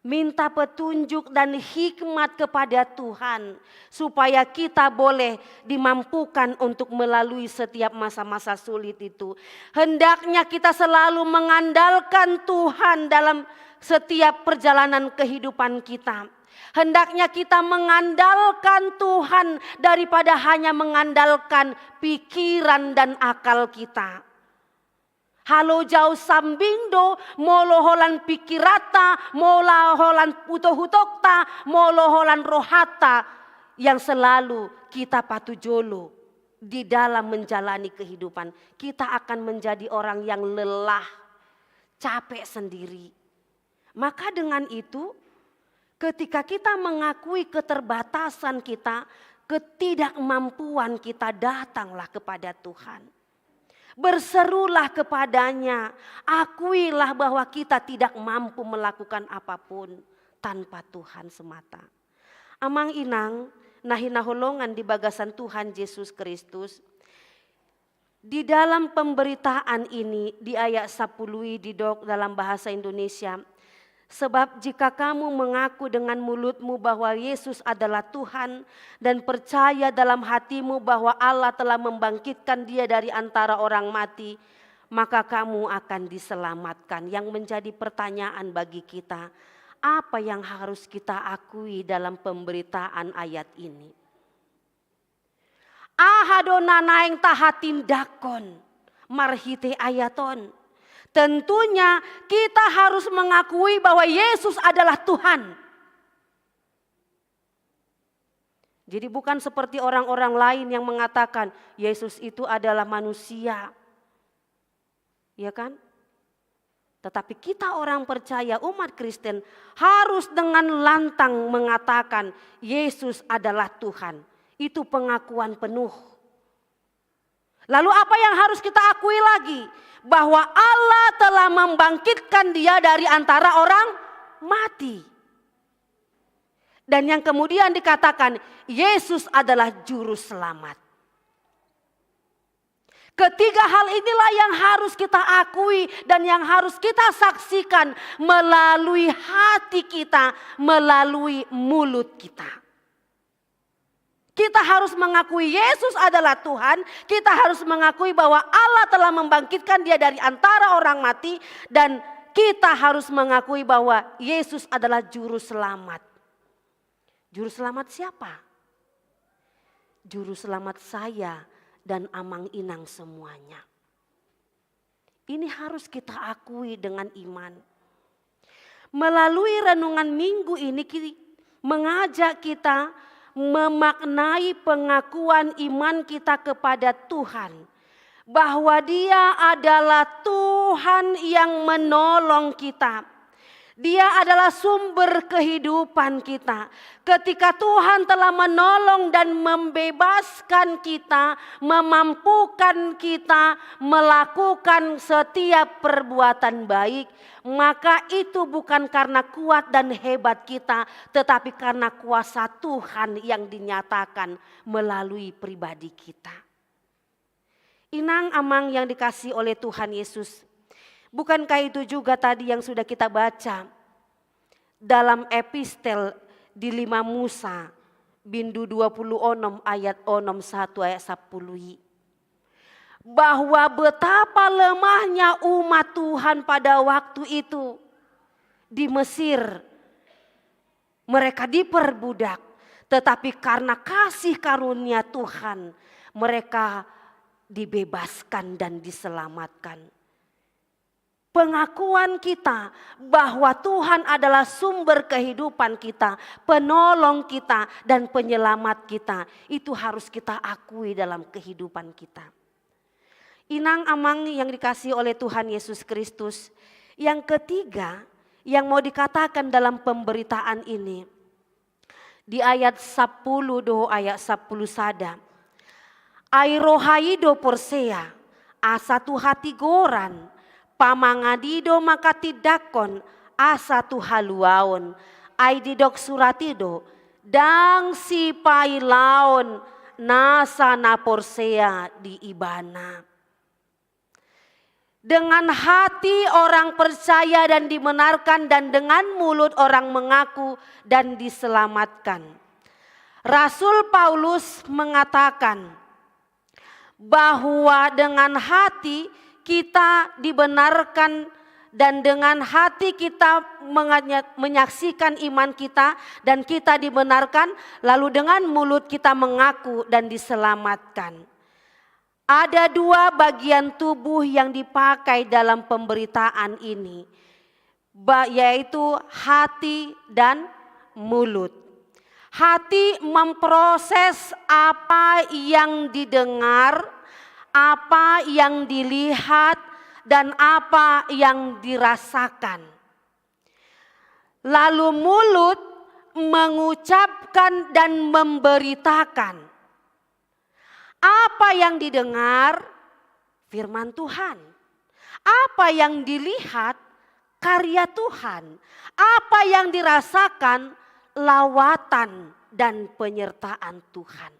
Minta petunjuk dan hikmat kepada Tuhan, supaya kita boleh dimampukan untuk melalui setiap masa-masa sulit itu. Hendaknya kita selalu mengandalkan Tuhan dalam setiap perjalanan kehidupan kita. Hendaknya kita mengandalkan Tuhan daripada hanya mengandalkan pikiran dan akal kita. Halojahon sambing do, molo holan pikiranta, molo holan utokutokta, molo holan rohanta yang selalu kita patujolo di dalam menjalani kehidupan. Kita akan menjadi orang yang lelah, capek sendiri. Maka dengan itu, ketika kita mengakui keterbatasan kita, ketidakmampuan kita, datanglah kepada Tuhan. Berserulah kepada-Nya, akuilah bahwa kita tidak mampu melakukan apapun tanpa Tuhan semata. Amang inang na hinaholongan di bagasan Tuhan Yesus Kristus, Di dalam pemberitaan ini, di ayat sapuluh i didok dalam bahasa Indonesia, "Sebab jika kamu mengaku dengan mulutmu bahwa Yesus adalah Tuhan dan percaya dalam hatimu bahwa Allah telah membangkitkan Dia dari antara orang mati, maka kamu akan diselamatkan." Yang menjadi pertanyaan bagi kita, apa yang harus kita akui dalam pemberitaan ayat ini? Aha do na naeng tahatindanghon marhite ayat on? Tentunya kita harus mengakui bahwa Yesus adalah Tuhan. Jadi bukan seperti orang-orang lain yang mengatakan Yesus itu adalah manusia. Ya kan? Tetapi kita orang percaya, umat Kristen, harus dengan lantang mengatakan Yesus adalah Tuhan. Itu pengakuan penuh. Lalu apa yang harus kita akui lagi? Bahwa Allah telah membangkitkan Dia dari antara orang mati. Dan yang kemudian dikatakan, Yesus adalah juru selamat. Ketiga hal inilah yang harus kita akui dan yang harus kita saksikan melalui hati kita, melalui mulut kita. Kita harus mengakui Yesus adalah Tuhan, kita harus mengakui bahwa Allah telah membangkitkan Dia dari antara orang mati, dan kita harus mengakui bahwa Yesus adalah juru selamat. Juru selamat siapa? Juru selamat saya dan amang inang semuanya. Ini harus kita akui dengan iman. Melalui renungan minggu ini, ki-, mengajak kita memaknai pengakuan iman kita kepada Tuhan, bahwa Dia adalah Tuhan yang menolong kita. Dia adalah sumber kehidupan kita. Ketika Tuhan telah menolong dan membebaskan kita, memampukan kita melakukan setiap perbuatan baik, maka itu bukan karena kuat dan hebat kita, tetapi karena kuasa Tuhan yang dinyatakan melalui pribadi kita. Inang amang yang dikasihi oleh Tuhan Yesus, bukankah itu juga tadi yang sudah kita baca dalam epistel di lima Musa, bindu dua puluh onom ayat onom sahat tu ayat sapuluh i, bahwa betapa lemahnya umat Tuhan pada waktu itu di Mesir. Mereka diperbudak, tetapi karena kasih karunia Tuhan, mereka dibebaskan dan diselamatkan. Pengakuan kita bahwa Tuhan adalah sumber kehidupan kita, penolong kita, dan penyelamat kita, itu harus kita akui dalam kehidupan kita. Inang amang yang dikasihi oleh Tuhan Yesus Kristus, yang ketiga yang mau dikatakan dalam pemberitaan ini, di ayat sapuluh dohot ayat sapuluh sada. Ai roha i do porsea, asa tu hatigoran, pamangan i do manghatindanghon, asa tu haluaon. Ai didok surat i do, ndang sipailaon nasa na porsea di Ibana. Dengan hati orang percaya dan dibenarkan, dan dengan mulut orang mengaku dan diselamatkan. Rasul Paulus mengatakan bahwa dengan hati kita dibenarkan dan dengan hati kita menganya-, menyaksikan iman kita dan kita dibenarkan, lalu dengan mulut kita mengaku dan diselamatkan. Ada dua bagian tubuh yang dipakai dalam pemberitaan ini, ba-, yaitu hati dan mulut. Hati memproses apa yang didengar, apa yang dilihat, dan apa yang dirasakan. Lalu mulut mengucapkan dan memberitakan. Apa yang didengar, firman Tuhan. Apa yang dilihat, karya Tuhan. Apa yang dirasakan, lawatan dan penyertaan Tuhan.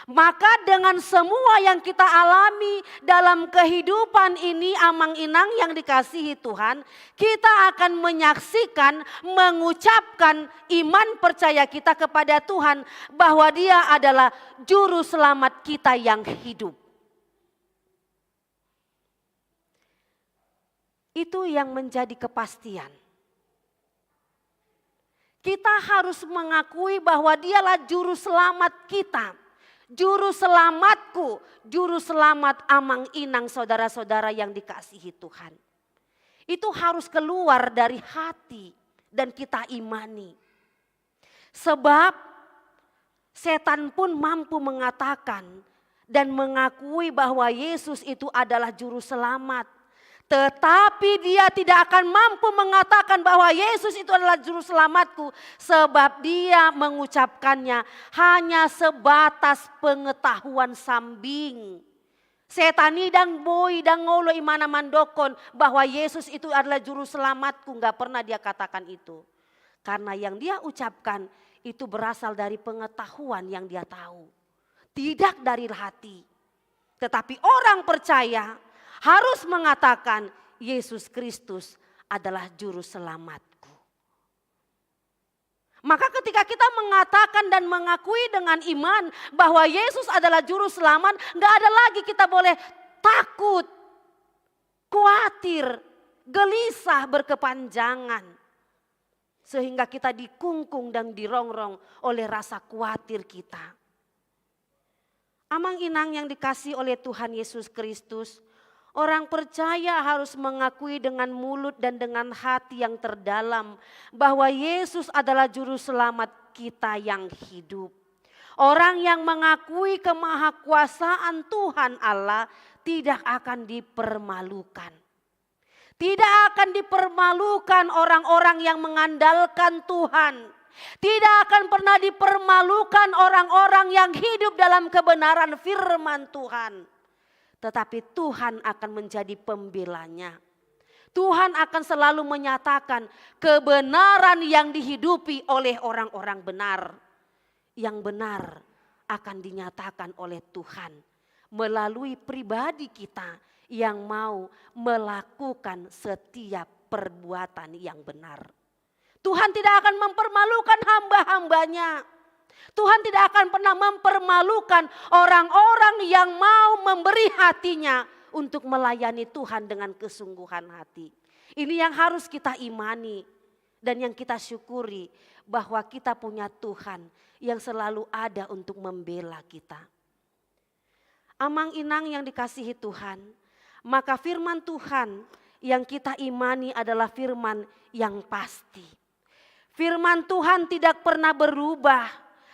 Maka dengan semua yang kita alami dalam kehidupan ini, amang inang yang dikasihi Tuhan, kita akan menyaksikan, mengucapkan iman percaya kita kepada Tuhan, bahwa Dia adalah Juru Selamat kita yang hidup. Itu yang menjadi kepastian. Kita harus mengakui bahwa Dialah Juru Selamat kita, Juru Selamatku, Juru Selamat amang inang, saudara-saudara yang dikasihi Tuhan. Itu harus keluar dari hati dan kita imani. Sebab setan pun mampu mengatakan dan mengakui bahwa Yesus itu adalah Juru Selamat. Tetapi dia tidak akan mampu mengatakan bahwa Yesus itu adalah Juru Selamatku, sebab dia mengucapkannya hanya sebatas pengetahuan sambing. Setan i ndang boi, ndang olo imana mandokkon bahwa Yesus itu adalah Juru Selamatku, nggak pernah dia katakan itu. Karena yang dia ucapkan itu berasal dari pengetahuan yang dia tahu, tidak dari hati. Tetapi orang percaya harus mengatakan, "Yesus Kristus adalah Juru Selamatku." Maka ketika kita mengatakan dan mengakui dengan iman bahwa Yesus adalah Juru Selamat, nggak ada lagi kita boleh takut, khawatir, gelisah, berkepanjangan. Sehingga kita dikungkung dan dirongrong oleh rasa khawatir kita. Amang inang yang dikasihi oleh Tuhan Yesus Kristus, orang percaya harus mengakui dengan mulut dan dengan hati yang terdalam bahwa Yesus adalah Juru Selamat kita yang hidup. Orang yang mengakui kemahakuasaan Tuhan Allah tidak akan dipermalukan. Tidak akan dipermalukan orang-orang yang mengandalkan Tuhan. Tidak akan pernah dipermalukan orang-orang yang hidup dalam kebenaran firman Tuhan. Tetapi Tuhan akan menjadi pembelanya. Tuhan akan selalu menyatakan kebenaran yang dihidupi oleh orang-orang benar. Yang benar akan dinyatakan oleh Tuhan melalui pribadi kita yang mau melakukan setiap perbuatan yang benar. Tuhan tidak akan mempermalukan hamba-hambanya. Tuhan tidak akan pernah mempermalukan orang-orang yang mau memberi hatinya untuk melayani Tuhan dengan kesungguhan hati. Ini yang harus kita imani dan yang kita syukuri, bahwa kita punya Tuhan yang selalu ada untuk membela kita. Amang inang yang dikasihi Tuhan, maka firman Tuhan yang kita imani adalah firman yang pasti. Firman Tuhan tidak pernah berubah.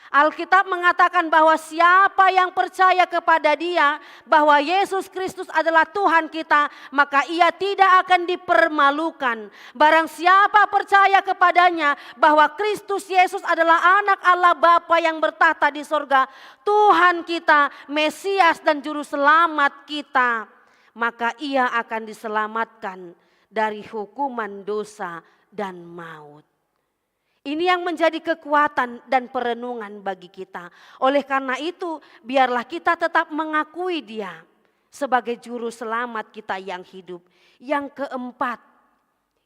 Alkitab mengatakan bahwa siapa yang percaya kepada Dia, bahwa Yesus Kristus adalah Tuhan kita, maka ia tidak akan dipermalukan. Barang siapa percaya kepada-Nya, bahwa Kristus Yesus adalah Anak Allah Bapa yang bertakhta di sorga, Tuhan kita, Mesias dan Juru Selamat kita, maka ia akan diselamatkan dari hukuman dosa dan maut. Ini yang menjadi kekuatan dan perenungan bagi kita. Oleh karena itu, biarlah kita tetap mengakui Dia sebagai Juru Selamat kita yang hidup. Yang keempat,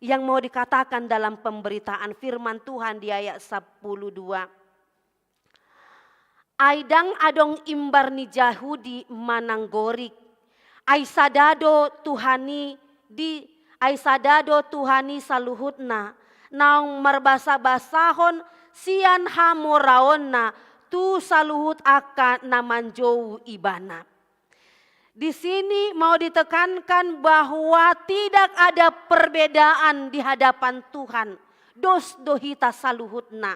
yang mau dikatakan dalam pemberitaan firman Tuhan di ayat sepuluh dua. Ai ndang adong imbar ni Jahudi manang Gorik. Ai sada do Tuhan i di, ai sada do Tuhan i saluhutna, naung marbasabasahon sian hamoraonna tu saluhut angka na manjou Ibana. Di sini mau ditekankan bahwa tidak ada perbedaan di hadapan Tuhan. Dos do hita saluhutna.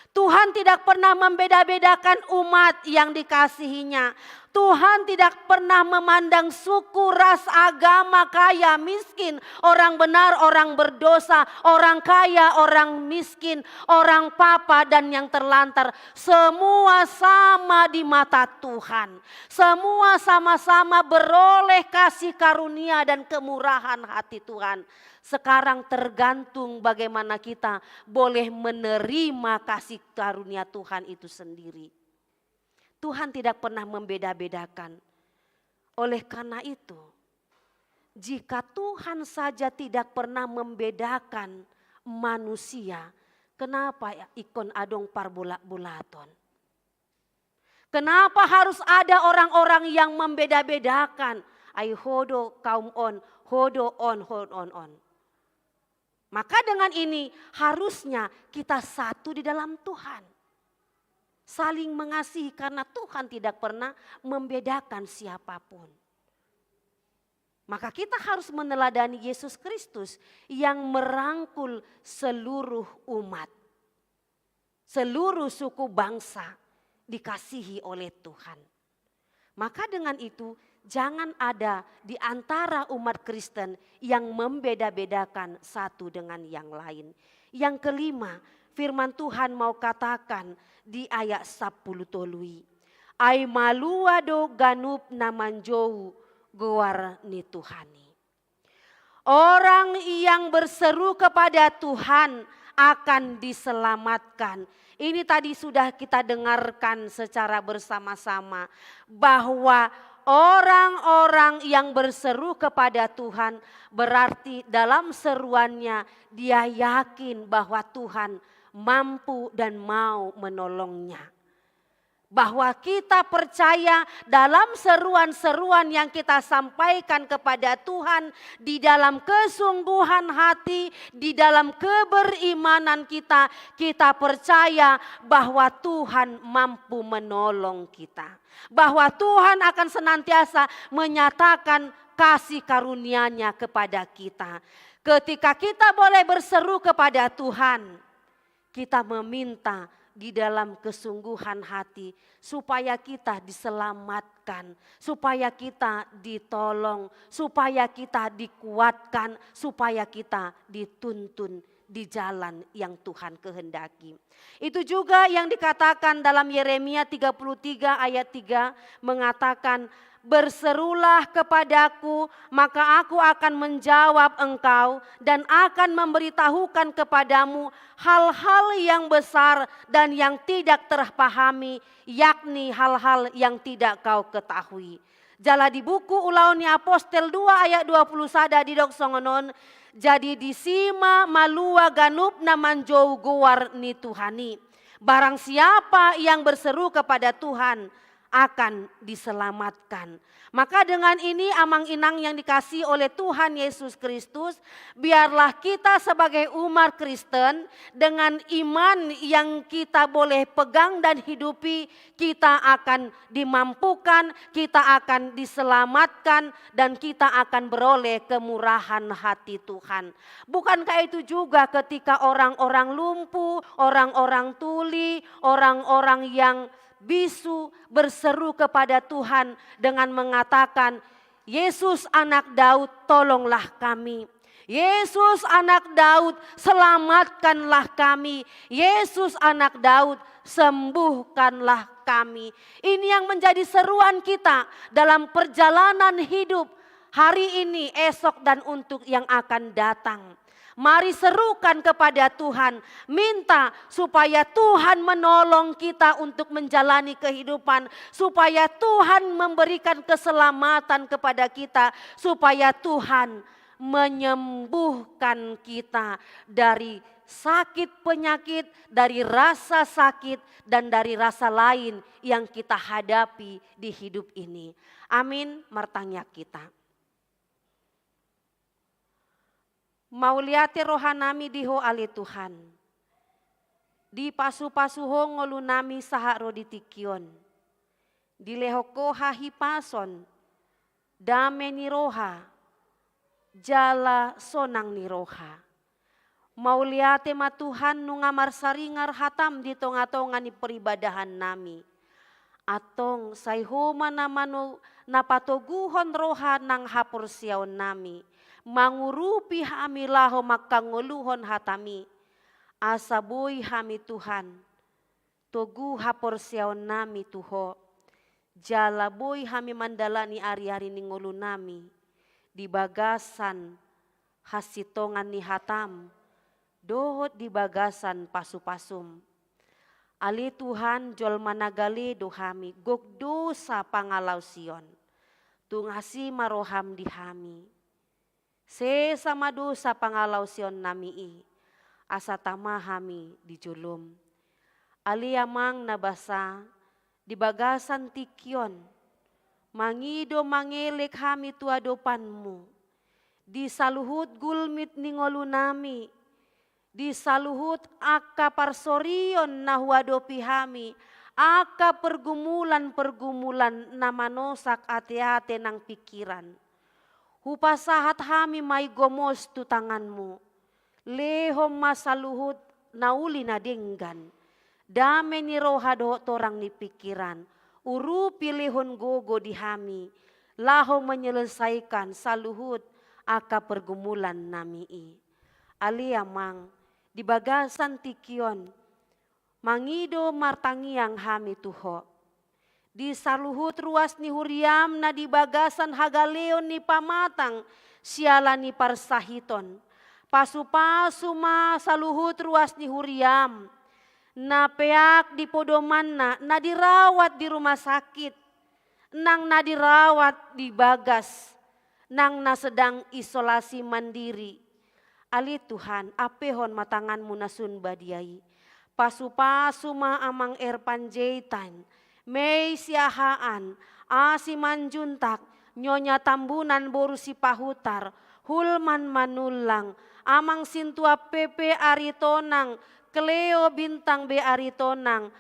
Tuhan tidak pernah membeda-bedakan umat yang dikasihi-Nya. Tuhan tidak pernah memandang suku, ras, agama, kaya, miskin, orang benar, orang berdosa, orang kaya, orang miskin, orang papa, dan yang terlantar. Semua sama di mata Tuhan. Semua sama-sama beroleh kasih karunia dan kemurahan hati Tuhan. Sekarang tergantung bagaimana kita boleh menerima kasih karunia Tuhan itu sendiri. Tuhan tidak pernah membeda-bedakan. Oleh karena itu, jika Tuhan saja tidak pernah membedakan manusia, kenapa ingkon adong parbulat-bulaton? Kenapa harus ada orang-orang yang membeda-bedakan? Ai ho do kaum on, ho do on, ho on, on. Maka dengan ini harusnya kita satu di dalam Tuhan. Saling mengasihi karena Tuhan tidak pernah membedakan siapapun. Maka kita harus meneladani Yesus Kristus yang merangkul seluruh umat, seluruh suku bangsa dikasihi oleh Tuhan. Maka dengan itu, jangan ada di antara umat Kristen yang membeda-bedakan satu dengan yang lain. Yang kelima, firman Tuhan mau katakan di ayat sapuluh tolu i, "Ai malua do ganup na manjou goar ni Tuhan i." Orang yang berseru kepada Tuhan akan diselamatkan. Ini tadi sudah kita dengarkan secara bersama-sama, bahwa orang-orang yang berseru kepada Tuhan, berarti dalam seruannya dia yakin bahwa Tuhan mampu dan mau menolongnya. Bahwa kita percaya dalam seruan-seruan yang kita sampaikan kepada Tuhan, di dalam kesungguhan hati, di dalam keberimanan kita, kita percaya bahwa Tuhan mampu menolong kita. Bahwa Tuhan akan senantiasa menyatakan kasih karunia-Nya kepada kita. Ketika kita boleh berseru kepada Tuhan, kita meminta di dalam kesungguhan hati, supaya kita diselamatkan, supaya kita ditolong, supaya kita dikuatkan, supaya kita dituntun di jalan yang Tuhan kehendaki. Itu juga yang dikatakan dalam Yeremia tiga puluh tiga ayat tiga, mengatakan, "Berserulah kepada-Ku, maka Aku akan menjawab engkau dan akan memberitahukan kepadamu hal-hal yang besar dan yang tidak terpahami, yakni hal-hal yang tidak kau ketahui." Jala di buku Ulaon ni Apostel dua ayat dua puluh sada didok songon on, "Jadi disi ma malua ganup na manjou goar ni Tuhan i." Barang siapa yang berseru kepada Tuhan akan diselamatkan. Maka dengan ini, amang inang yang dikasihi oleh Tuhan Yesus Kristus, biarlah kita sebagai umat Kristen, dengan iman yang kita boleh pegang dan hidupi, kita akan dimampukan, kita akan diselamatkan, dan kita akan beroleh kemurahan hati Tuhan. Bukankah itu juga ketika orang-orang lumpuh, orang-orang tuli, orang-orang yang bisu berseru kepada Tuhan dengan mengatakan, "Yesus, Anak Daud, tolonglah kami. Yesus, Anak Daud, selamatkanlah kami. Yesus, Anak Daud, sembuhkanlah kami." Ini yang menjadi seruan kita dalam perjalanan hidup hari ini, esok, dan untuk yang akan datang. Mari serukan kepada Tuhan, minta supaya Tuhan menolong kita untuk menjalani kehidupan, supaya Tuhan memberikan keselamatan kepada kita, supaya Tuhan menyembuhkan kita dari sakit penyakit, dari rasa sakit, dan dari rasa lain yang kita hadapi di hidup ini. Amin. Martangiang hita. Mauliate rohanami di Ho ale Tuhan. Dipasupasu Ho ngolunami sahat ro di tingki on. Dilehon Ho hahipason, dame ni roha, jala sonang ni roha. Mauliate ma Tuhan, nunga marsaringar hataM di tongatonga ni peribadah nami. Antong sai Ho ma na mano-, na patoguhon roha nang haporseaon nami, mangurupi hami laho mangkangoluhon hataMi. Asa boi hami Tuhan, togu haporseaon nami tu Ho, jala boi hami mandalani ariari ni ngolu nami di bagasan hasintongan ni hataM, dohot di bagasan pasupasuM. Ale Tuhan, jolma na gale do hami, gok dosa pangalaosion. Tung asi ma roham di hami. Sesa ma dosa pangalaosionnami i, asa tama hami di jolom. Ale Amang na basa, di bagasan tingki on, mangido mangelek hami tu adopanmu, di saluhut gulmit ni ngolunami, di saluhut angka parsorion na huadopi hami, angka pergumulan-pergumulan na manosak ateate nang pingkiran. Hupasahat hami ma i gomos tu tanganmu. Lehon ma saluhut na uli na denggan, dame ni roha dohot torang ni pingkiran, urupi lehon gogo di hami, laho menyelesaikan saluhut angka pergumulannami i. Ale Amang, di bagasan tingki on, mangido martangiang hami tu Ho. Di saluhut ruas ni huriam na di bagasan hagaleon ni pamatang siala ni parsahiton. Pasu-pasu ma saluhut ruas ni huriam, na peak di podomanna, na dirawat di rumah sakit, nang na dirawat di bagas, nang na sedang isolasi mandiri. Ale Tuhan, ampehon ma tanganmu na sun badia i. Pasu-pasu ma Amang R. Panjaitan, Mei Siahaan, A. Simanjuntak, Nyonya Tambunan boru Sipahutar, Hulman Manullang, Amang Sintua P P Aritonang, Kleo Bintang B Aritonang,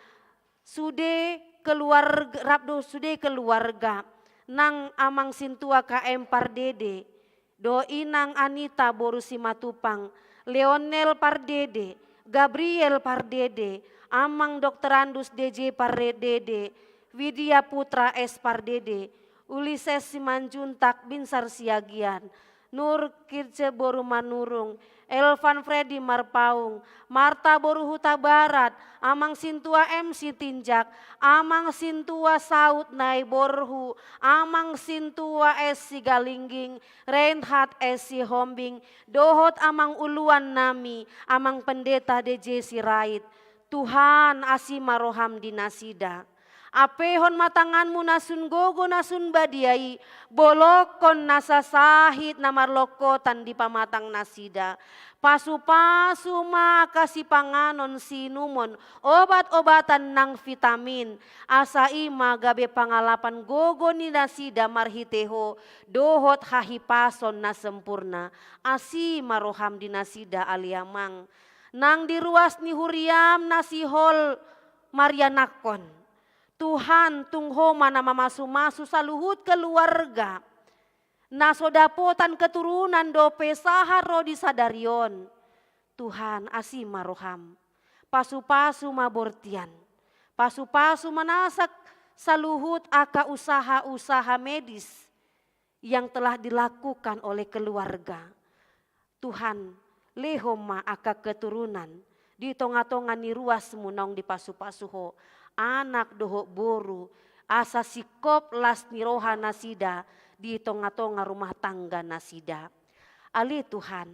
sude keluarga, rap dohot sude keluarga, nang Amang Sintua K M Pardede, dohot Inang Anita boru Simatupang, Leonel Pardede, Gabriel Pardede, Amang Doktorandus D J Pardede, Widya Putra S Pardede, Ulises Simanjuntak, Binsar Siagian, Nur Kirce boru Manurung, Elvan Freddy Marpaung, Marta boru Hutabarat, Amang Sintua M Sitinjak, Amang Sintua Saud Naiborhu, Amang Sintua S Sigalingging, Reinhard S Sihombing, dohot Amang Uluan nami, Amang Pendeta D J Sirait. Tuhan, asi ma roham di nasida. Ampehon ma tanganmu na sun gogo na sun badia i, bolongkon nasa sahit na marlongkotan di pamatang nasida. Pasu-pasu ma angka sipanganon siinumon, obat-obatan nang vitamin, asa i ma gabe pangalapan gogo ni nasida marhite Ho, dohot hahipason na sempurna. Asi ma roham di nasida ale Amang. Nang di ruas ni huriam na sihol marianakhon. Tuhan, tung Ho ma na mamasu-masu saluhut keluarga na so dapotan keturunan dope sahat ro di sadari on. Tuhan, asi ma roham. Pasu-pasu ma bortian. Pasu-pasu ma nasa saluhut angka usaha-usaha medis yang telah dilakukan oleh keluarga. Tuhan, lehon ma angka keturunan di tonga-tonga ni ruasmu naung dipasu-pasu Ho, anak dohot boru, asa singkop las ni roha nasida di tonga-tonga rumah tangga nasida. Ale Tuhan,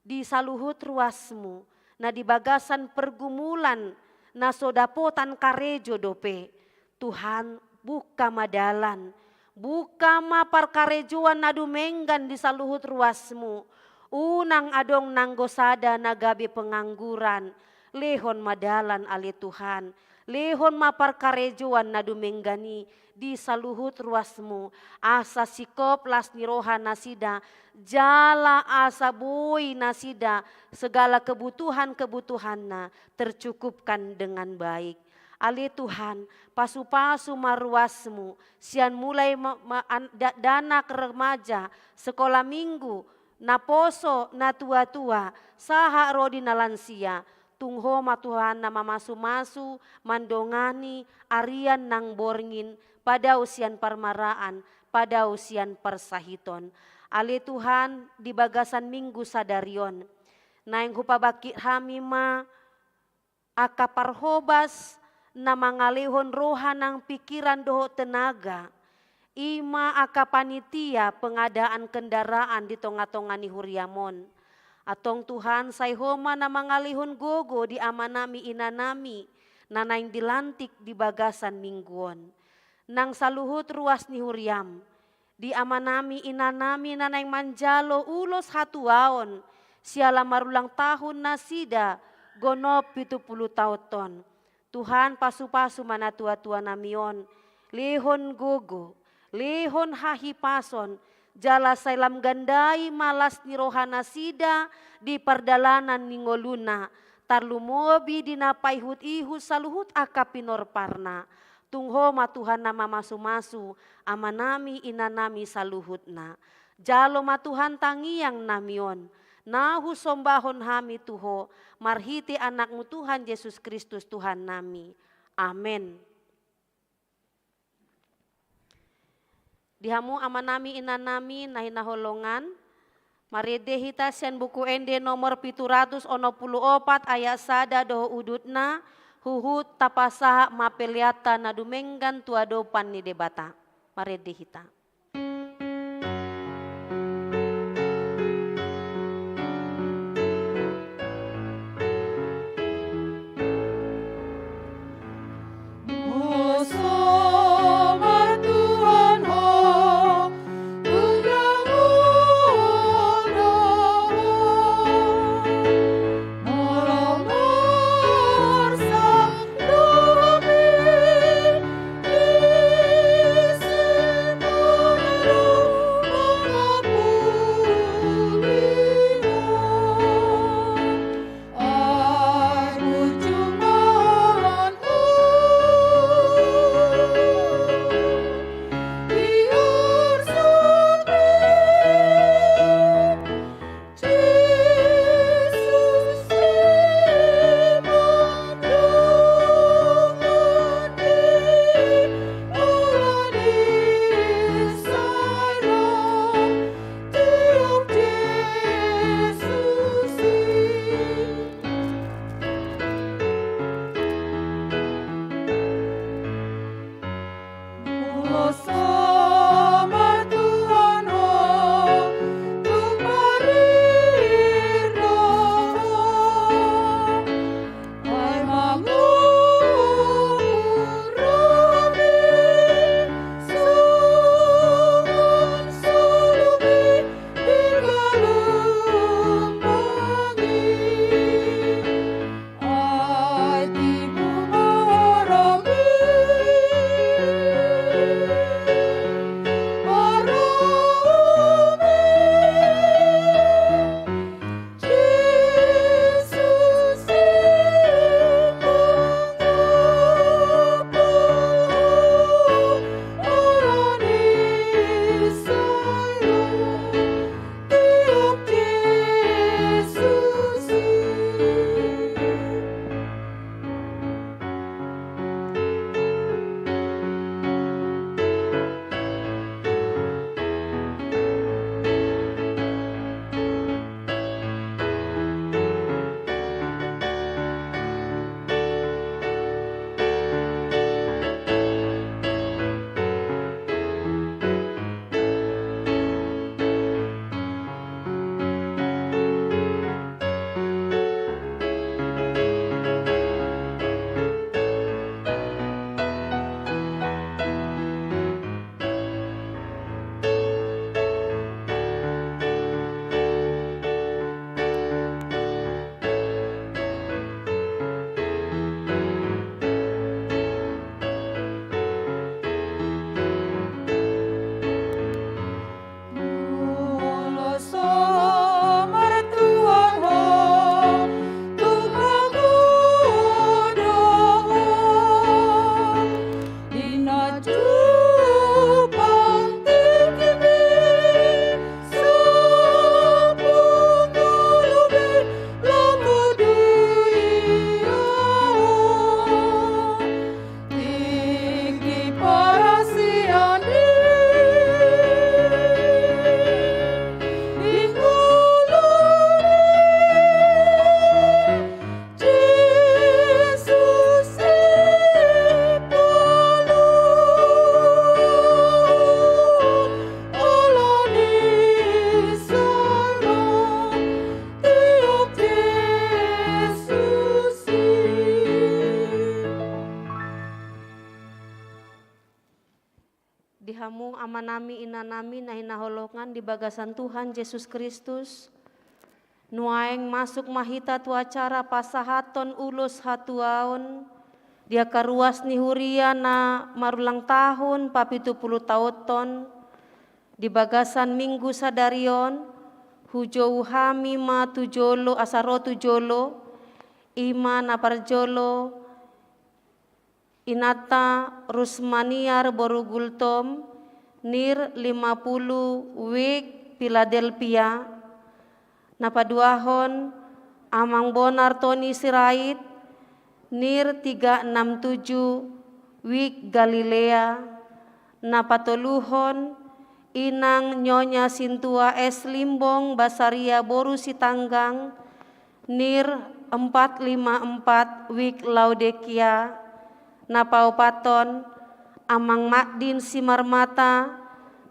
di saluhut ruasmu, na di bagasan pergumulan, na so dapotan karejo dope, Tuhan, buka ma dalan, buka ma parkarejoan na dumenggan di saluhut ruasmu. Unang adong nanggo sada na gabe pengangguran. Lehon ma dalan ale Tuhan. Lehon ma parkarejoan na dumenggan i di saluhut ruasmu. Asa singkop las ni roha nasida, jala asa boi nasida segala kebutuhan-kebutuhanna tercukupkan dengan baik. Ale Tuhan, pasu-pasu ma ruasmu, sian mulai ma, ma, an, da, dakdanak remaja, sekolah minggu, naposo, natua-tua, sahat ro di na lansia, tung Ho ma Tuhan na mamasu-masu, mandongani, arian nang borngin, padao sian parmaraan, padao sian parsahiton. Ale Tuhan, di bagasan minggu sadari on, naeng hupabangkit hami ma, angka parhobas na mangalehon roha nang pingkiran dohot tenaga, i ma angka panitia pengadaan kendaraan di tonga-tonga ni huriam on. Antong Tuhan, sai Ho ma na mangalehon gogo di amanami inanami, na naeng dilantik di bagasan minggu on, nang saluhut ruas ni huriam, di amanami inanami na naeng manjalo ulos hatuaon, siala marulang tahun nasida gonop pitu pulu taon on. Tuhan, pasupasu ma natuatuanami on, lehon gogo, lehon hahipason, jala sai lam gandai ma las ni rohanasida di pardalanan ni ngoluna, tarlumobi di na paihutihut saluhut angka pinorparna. Tung Ho ma Tuhan na mamasumasu amanami inanami saluhutna. Jalo ma Tuhan tangiangnami on, na husombahon hami tu Ho, marhite AnakMu Tuhan Jesus Kristus Tuhannami. Amen. Di hamu amanami inanami na hinaholongan, marende hita sian Buku Ende nomor pitu ratus onom pulu opat ayat sada dohot udutna, huhut tapasahat ma peleanta na dumenggan tu adopan ni Debata. Marende hita. Amanami, inanami na hinaholongan di bagasan Tuhan Jesus Kristus, nuaeng masuk ma hita tu acara pasahathon ulos hatuaon di angka ruas ni huria na marulang tahun papitu pulu taonhon di bagasan Minggu sadari on. Hujou hami ma tu jolo, asa ro tu jolo, i ma na parjolo, inanta Rusmaniar boru Gultom, nir lima pulu, wijk Philadelphia. Na paduahon, Amang Bonar Toni Sirait, nir tiga enam tujuh, wijk Galilea. Na patoluhon, Inang Nyonya Sintua S Limbong Basaria boru Sitanggang, nir empat lima empat, wijk Laodikia. Na paopathon, Amang Magdin Simarmata,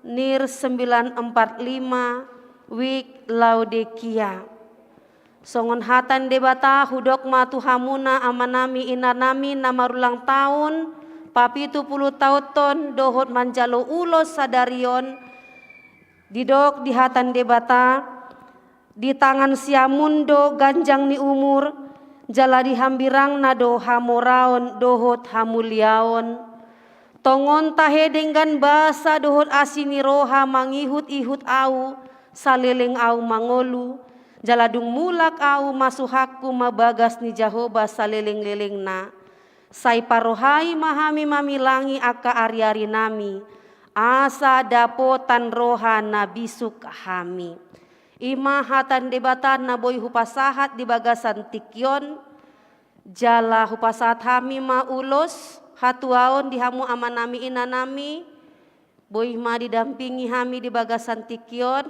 nir sembilan empat lima, wijk Laodikia. Songon hata ni Debata, hudok ma tu hamuna, amanami, inanami, na marulang tahun papitu pulu taonhon dohot manjalo ulos sadari on. Didok di hata ni Debata, di tangan siamun do ganjang ni umur, jala di hambirangna do hamoraon dohot hamuliaon. Tongon tahe denggan basa dohot asi ni roha mangihut-ihut ahu, saleleng ahu mangolu, jala dung mulak ahu masuhakku ma bagas ni Jahowa saleleng-lelengna. Sai parohai ma hami mamilangi angka ari-arinami, asa dapotan roha na bisuk hami. I ma hata ni Debata na boi hupasahat di bagasan tingki on, jala hupasahat hami ma ulos hatuaon di hamu amanami, inanami, boi ma didampingi hami di bagasan tingki on.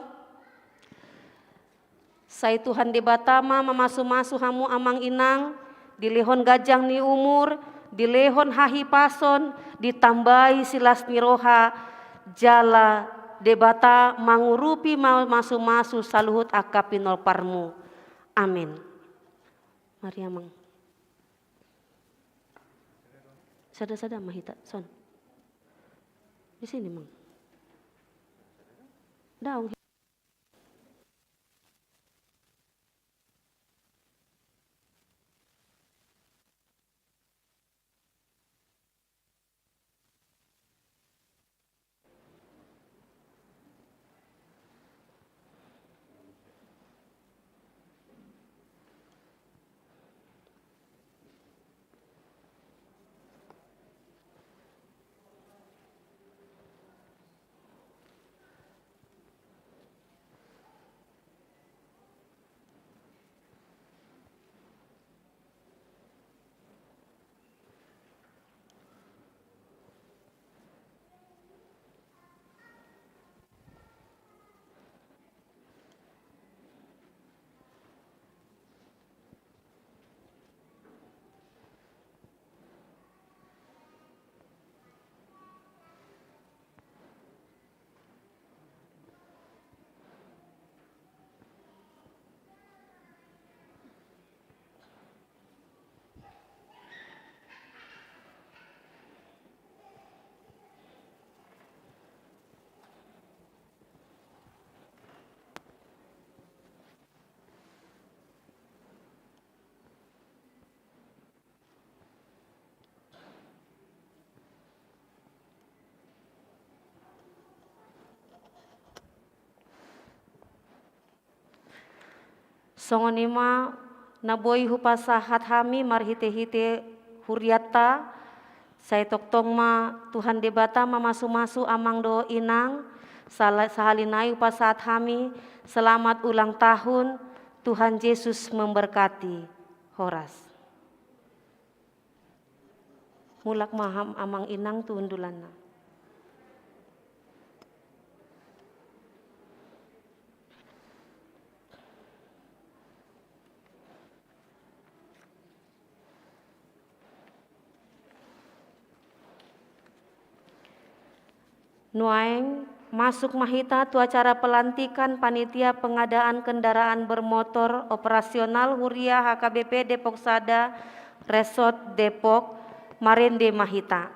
Sai Tuhan Debata ma mamasu-masu hamu, amang inang, dilehon ganjang ni umur, dilehon hahipason, ditambai silas ni roha, jala Debata mangurupi, mamasu-masu saluhut angka pinomparmu. Amin. Mari, amang. Sada-sada ma hita, son. Di sini, mang. Daong. Songon i ma na boi hupasahat hami marhite-hite hurianta, sai tongtong ma Tuhan Debata mamasu-masu amang dohot inang, sala-, sahali nai hupasahat hami selamat ulang tahun, Tuhan Yesus memberkati. Horas. Mulak ma ham-, amang inang tu hundulanna. Nuaeng, masuk ma hita tu acara pelantikan panitia pengadaan kendaraan bermotor operasional Huria H K B P Depok Sada, Resort Depok. Marende ma hita.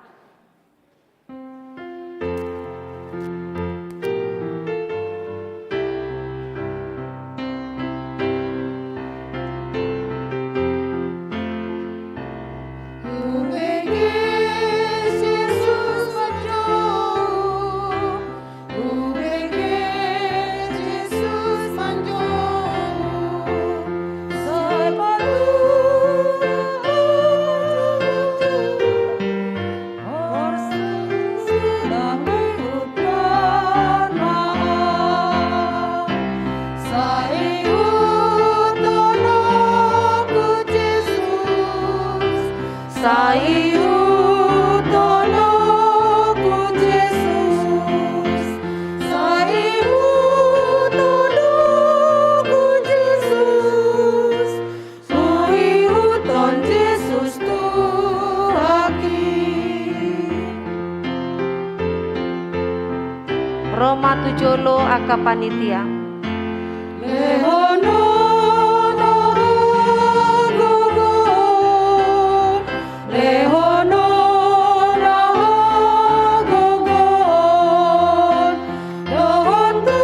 Ro ma tu jolo angka panitia. Lehon ho na hagogoon, lehon ho na hagogoon, dohot tu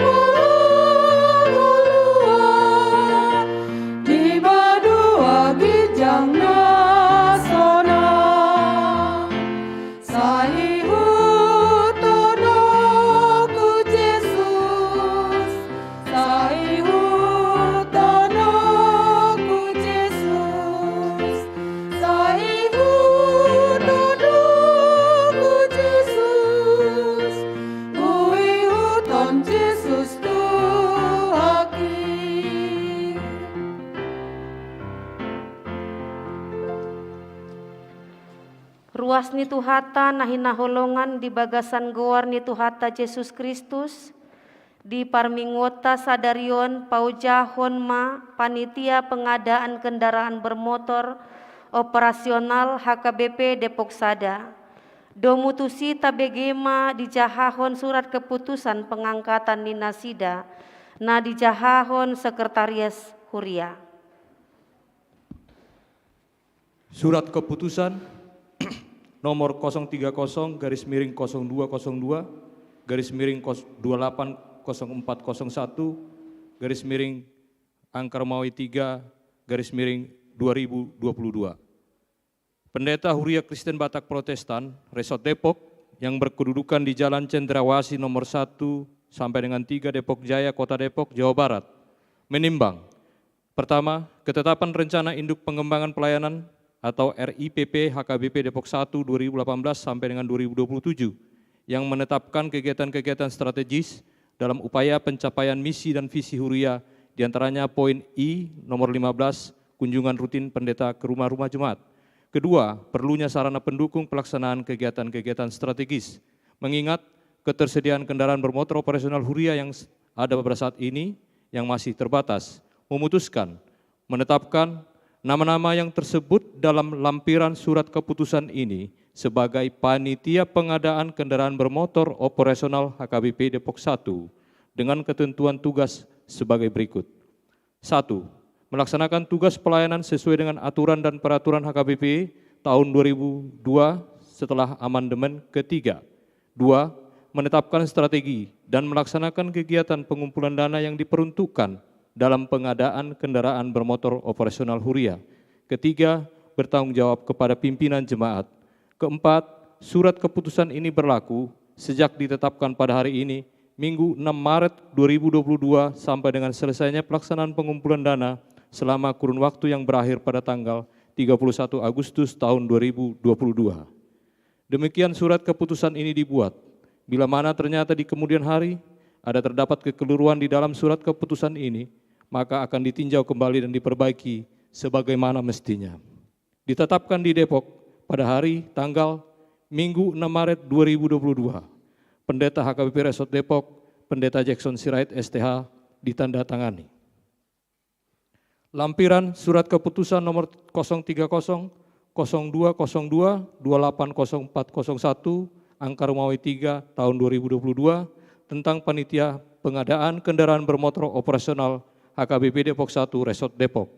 mangulua di banua ginjang na sonang. Sai hutononku Jesus, sai hutononku Jesus, sai hutononku Jesus, huihut on Jesus Tuhanki. Ruas ni Tuhanta na hinaholongan di bagasan goar ni Tuhanta Jesus Kristus, di parmingguonta sadari on paojahon ma panitia pengadaan kendaraan bermotor operasional H K B P Depok Sada. Domu tusi tabege ma dijahahon surat keputusan pengangkatan ni nasida, na dijahahon Sekretarias Huria. Surat keputusan nomor kosong tiga kosong garis miring kosong dua kosong dua garis miring kos-, dua lapan kosong empat kosong satu garis miring angka Romawi tiga garis miring dua ribu dua puluh dua. Pendeta Huria Kristen Batak Protestan, Resort Depok, yang berkedudukan di Jalan Cendrawasih nomor satu sampai dengan tiga, Depok Jaya, Kota Depok, Jawa Barat, menimbang: Pertama, ketetapan Rencana Induk Pengembangan Pelayanan atau R I P P H K B P Depok satu dua ribu delapan belas sampai dengan dua ribu dua puluh tujuh yang menetapkan kegiatan-kegiatan strategis dalam upaya pencapaian misi dan visi Huria, di antaranya poin I nomor lima belas, kunjungan rutin pendeta ke rumah-rumah jemaat. Kedua, perlunya sarana pendukung pelaksanaan kegiatan-kegiatan strategis. Mengingat ketersediaan kendaraan bermotor operasional Huria yang s-, ada pada saat ini yang masih terbatas, memutuskan menetapkan nama-nama yang tersebut dalam lampiran surat keputusan ini sebagai panitia pengadaan kendaraan bermotor operasional H K B P Depok satu dengan ketentuan tugas sebagai berikut. Satu, melaksanakan tugas pelayanan sesuai dengan aturan dan peraturan H K B P tahun dua ribu dua setelah amandemen ketiga. Dua, menetapkan strategi dan melaksanakan kegiatan pengumpulan dana yang diperuntukkan dalam pengadaan kendaraan bermotor operasional Huria. Ketiga, bertanggung jawab kepada pimpinan jemaat. Keempat, surat keputusan ini berlaku sejak ditetapkan pada hari ini, Minggu enam Maret dua ribu dua puluh dua, sampai dengan selesainya pelaksanaan pengumpulan dana selama kurun waktu yang berakhir pada tanggal tiga puluh satu Agustus tahun dua ribu dua puluh dua. Demikian surat keputusan ini dibuat. Bila mana ternyata di kemudian hari ada terdapat kekeliruan di dalam surat keputusan ini, maka akan ditinjau kembali dan diperbaiki sebagaimana mestinya. Ditetapkan di Depok pada hari tanggal Minggu enam Maret dua ribu dua puluh dua. Pendeta H K B P Resort Depok, Pendeta Jackson Sirait, S T H, ditandatangani. Lampiran surat keputusan nomor kosong tiga kosong, kosong dua kosong dua, dua lapan kosong empat kosong satu, angka Romawi tiga tahun dua ribu dua puluh dua, tentang panitia pengadaan kendaraan bermotor operasional H K B P Depok satu Resort Depok.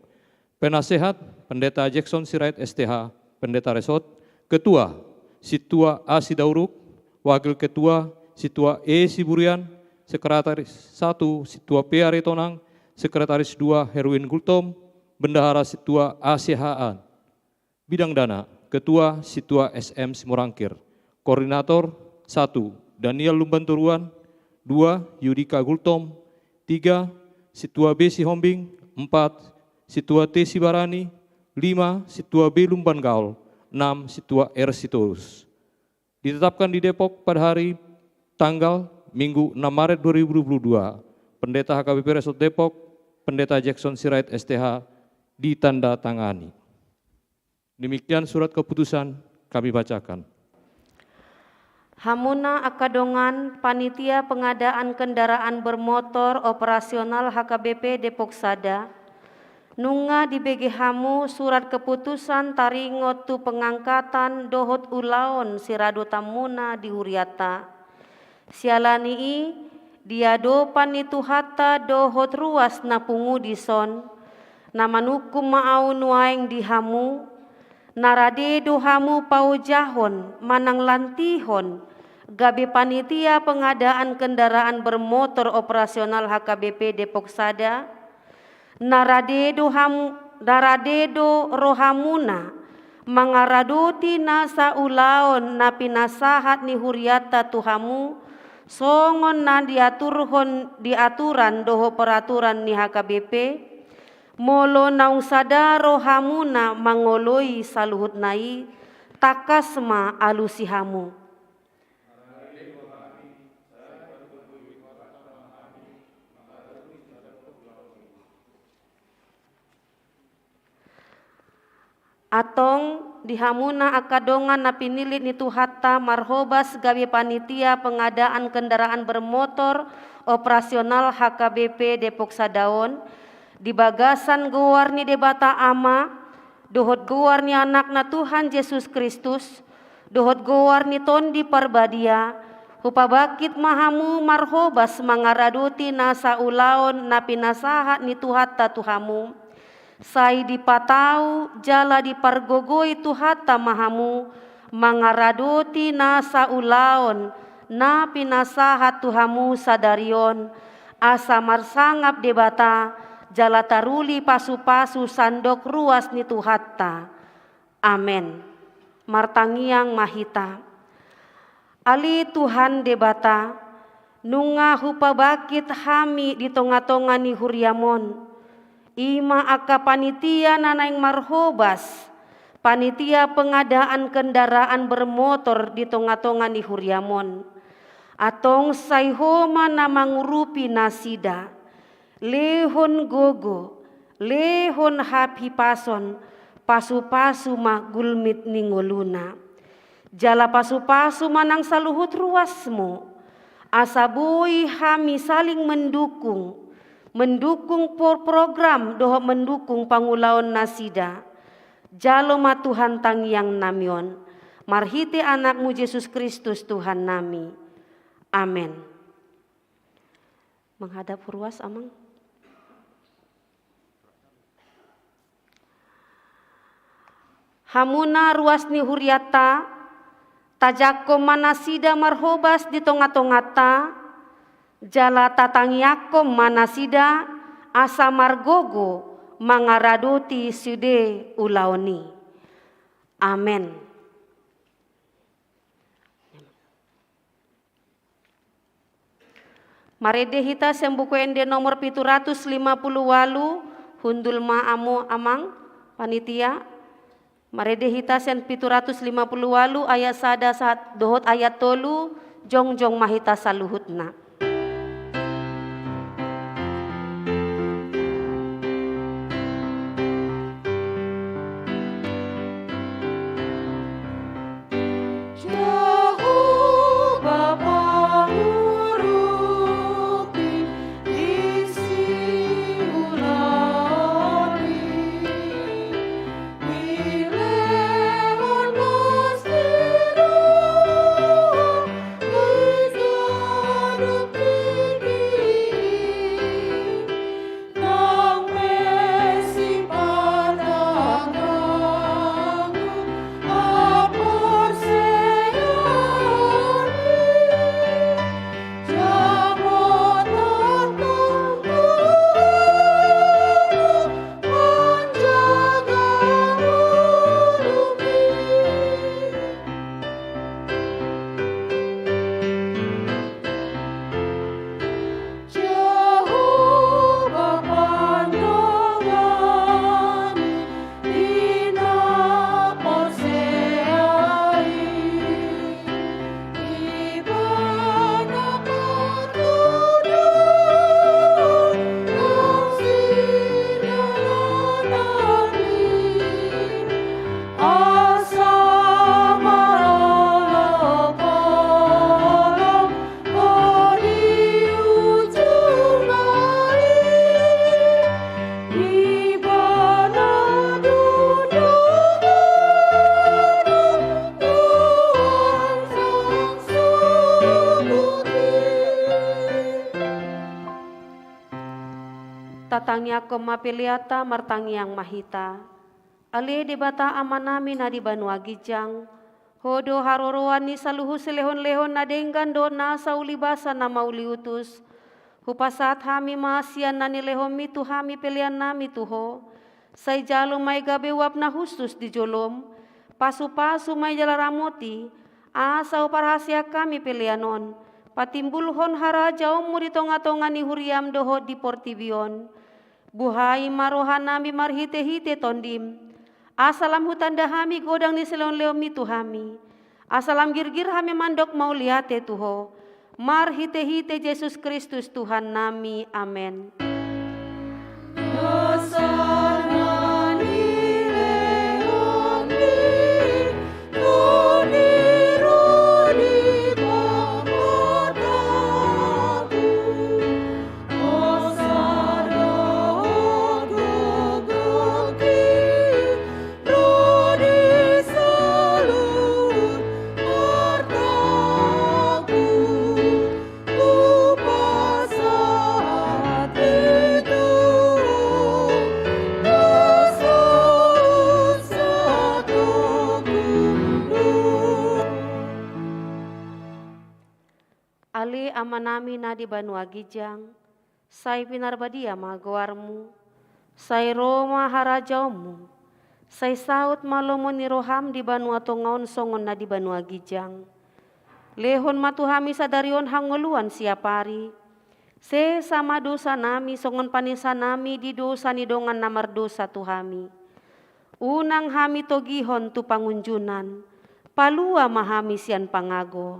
Penasehat, Pendeta Jackson Sirait, S T H, Pendeta Resort. Ketua, Sintua A Sidauruk. Wakil Ketua, Sintua E Siburian. Sekretaris satu, Sintua P Aritonang. Sekretaris dua, Herwin Gultom. Bendahara, Sintua A Siahaan. Bidang dana, Ketua, Sintua S M Simorangkir. Koordinator, satu, Daniel Lumbantoruan. Dua, Yudika Gultom. Tiga, Sintua B Sihombing. Empat, Sintua T Sibarani. Lima, Sintua B Lumbangaol. Enam, Sintua R Sitorus. Ditetapkan di Depok pada hari tanggal Minggu enam Maret dua ribu dua puluh dua, Pendeta H K B P Resort Depok, Pendeta Jackson Sirait, S T H, ditandatangani. Demikian surat keputusan kami bacakan. Hamuna angka dongan panitia pengadaan kendaraan bermotor operasional H K B P Depok Sada, nunga dibege hamu surat keputusan taringot tu pengangkatan dohot ulaon siradotanmuna di hurianta. Siala ni i, di adopan ni Tuhanta dohot ruas na pungu dison, na manungkun ma ahu nuaeng di hamu, na rade do hamu paojahon manang lantihon gabe panitia pengadaan kendaraan bermotor operasional H K B P Depok Sada, na rade do ham-, na rade do rohamuna mangaradoti nasa ulaon na pinasahat ni hurianta tu hamu, songon na diaturhon di aturan dohot peraturan ni H K B P, molo naung sada rohamuna mangoloi saluhutna i, tangkas ma alusi hamu. Antong, di hamuna angka dongan na pinillit ni Tuhanta marhobas gabe panitia pengadaan kendaraan bermotor operasional H K B P Depok Sada on, di bagasan goar ni Debata Ama, dohot goar ni Anakna Tuhan Jesus Kristus, dohot goar ni Tondi Parbadia, hupabangkit ma hamu marhobas mangaradoti nasa ulaon na pinasahat ni Tuhanta tu hamu. Sai dipatau jala dipargogoi Tuhanta ma hamu mangaradoti nasa ulaon na pinasahat tu hamu sadari on, asa marsangap Debata jala taruli pasupasu sandok ruas ni Tuhanta. Amen. Martangiang ma hita. Ale Tuhan Debata, nunga hupabangkit hami di tongatonga ni huriam on, i ma angka panitia na naeng marhobas panitia pengadaan kendaraan bermotor di tongatonga ni huriam on. Antong sai Ho ma na mangurupi nasida. Lehon gogo, lehon hahipason, pasupasu ma gulmit ni ngoluna. Jala pasupasu ma nang saluhut ruasmu, asa boi hami saling mendukung, mendukung por-, program dohot mendukung pangulaon nasida. Jalo ma Tuhan tangiang nami on, marhite Anakmu Jesus Kristus Tuhan nami. Amen. Menghadap ruas, Amang. Hamuna ruas ni hurianta, tajangkon ma nasida marhobas di tongatonganta, jala tatangiangkon ma nasida asa margogo mangaradoti sude ulaon i. Amen. Marende hita sian Buku Ende nomor pitu ratus lima puluh ualu, hundul ma hamu Amang Panitia. Marende hita sian pitu ratus lima puluh ualu ayat sada sahat dohot ayat tolu, jongjong ma hita saluhutna. Tatangiangkon ma peleanta, martangiang ma hita. Ale Debata Amanami na di banua ginjang, Ho do haroroan ni saluhut silehonlehon na denggan dohot nasa ulibasa na mauliutus. Hupasahat hami ma sian na nilehonMi tu hami peleannami tu Ho. Sai jalo ma i gabe uap na hushus di joloM. Pasupasu ma i jala ramoti, asa huparhaseang hami pelean on patimbulhon harajaonMu di tongatonga ni huriaM dohot di portibi on. Buhai ma rohanami marhitehite TondiM, asa lam hutanda hami godang ni silehonlehonMi tu hami, asa lam girgir hami mandok mauliate tu Ho, marhitehite Jesus Kristus Tuhannami. Amen. Ale Amanami na di banua ginjang, sai pinarbadia ma goarMu, sai ro ma harajaonMu, sai saut ma lomo ni rohaM di banua tonga on songon na di banua ginjang. Lehon ma tu hami sadari on hangoluan siapari. Sesa ma dosanami songon panesanami di dosa ni dongan na mardosa tu hami. Unang hami togihon tu pangunjunan, palua ma hami sian pangago.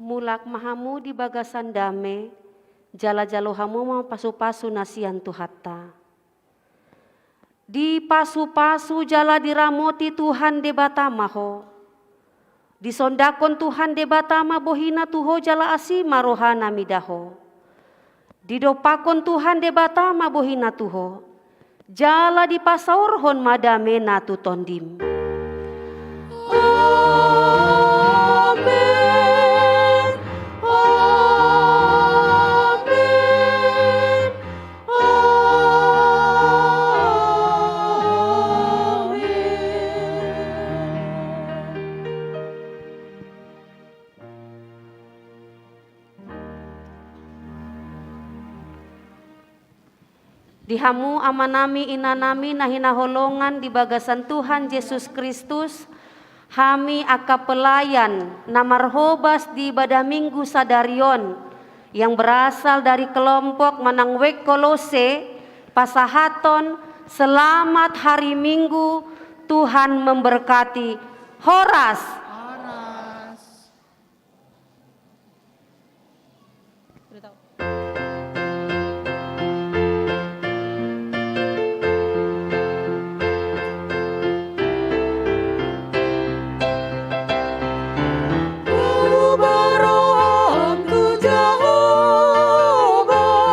Mulak ma hamu di bagasan dame, jala jalo hamu ma pasupasu na sian Tuhanta. Dipasupasu jala diramoti Tuhan Debata ma ho. Disondangkon Tuhan Debata ma bohiNa tu ho jala asi ma rohaNa mida ho. Didompakkon Tuhan Debata ma bohiNa tu ho, jala dipasaorhon ma dameNa tu tondim. Amen. Amen. Amen. Di hamu amanami, inanami na hinaholongan di bagasan Tuhan Jesus Kristus, hami angka pelayan na marhobas di ibadah Minggu sadari on, yang berasal dari kelompok manang wijk Kolose, pasahathon selamat hari Minggu, Tuhan memberkati. Horas.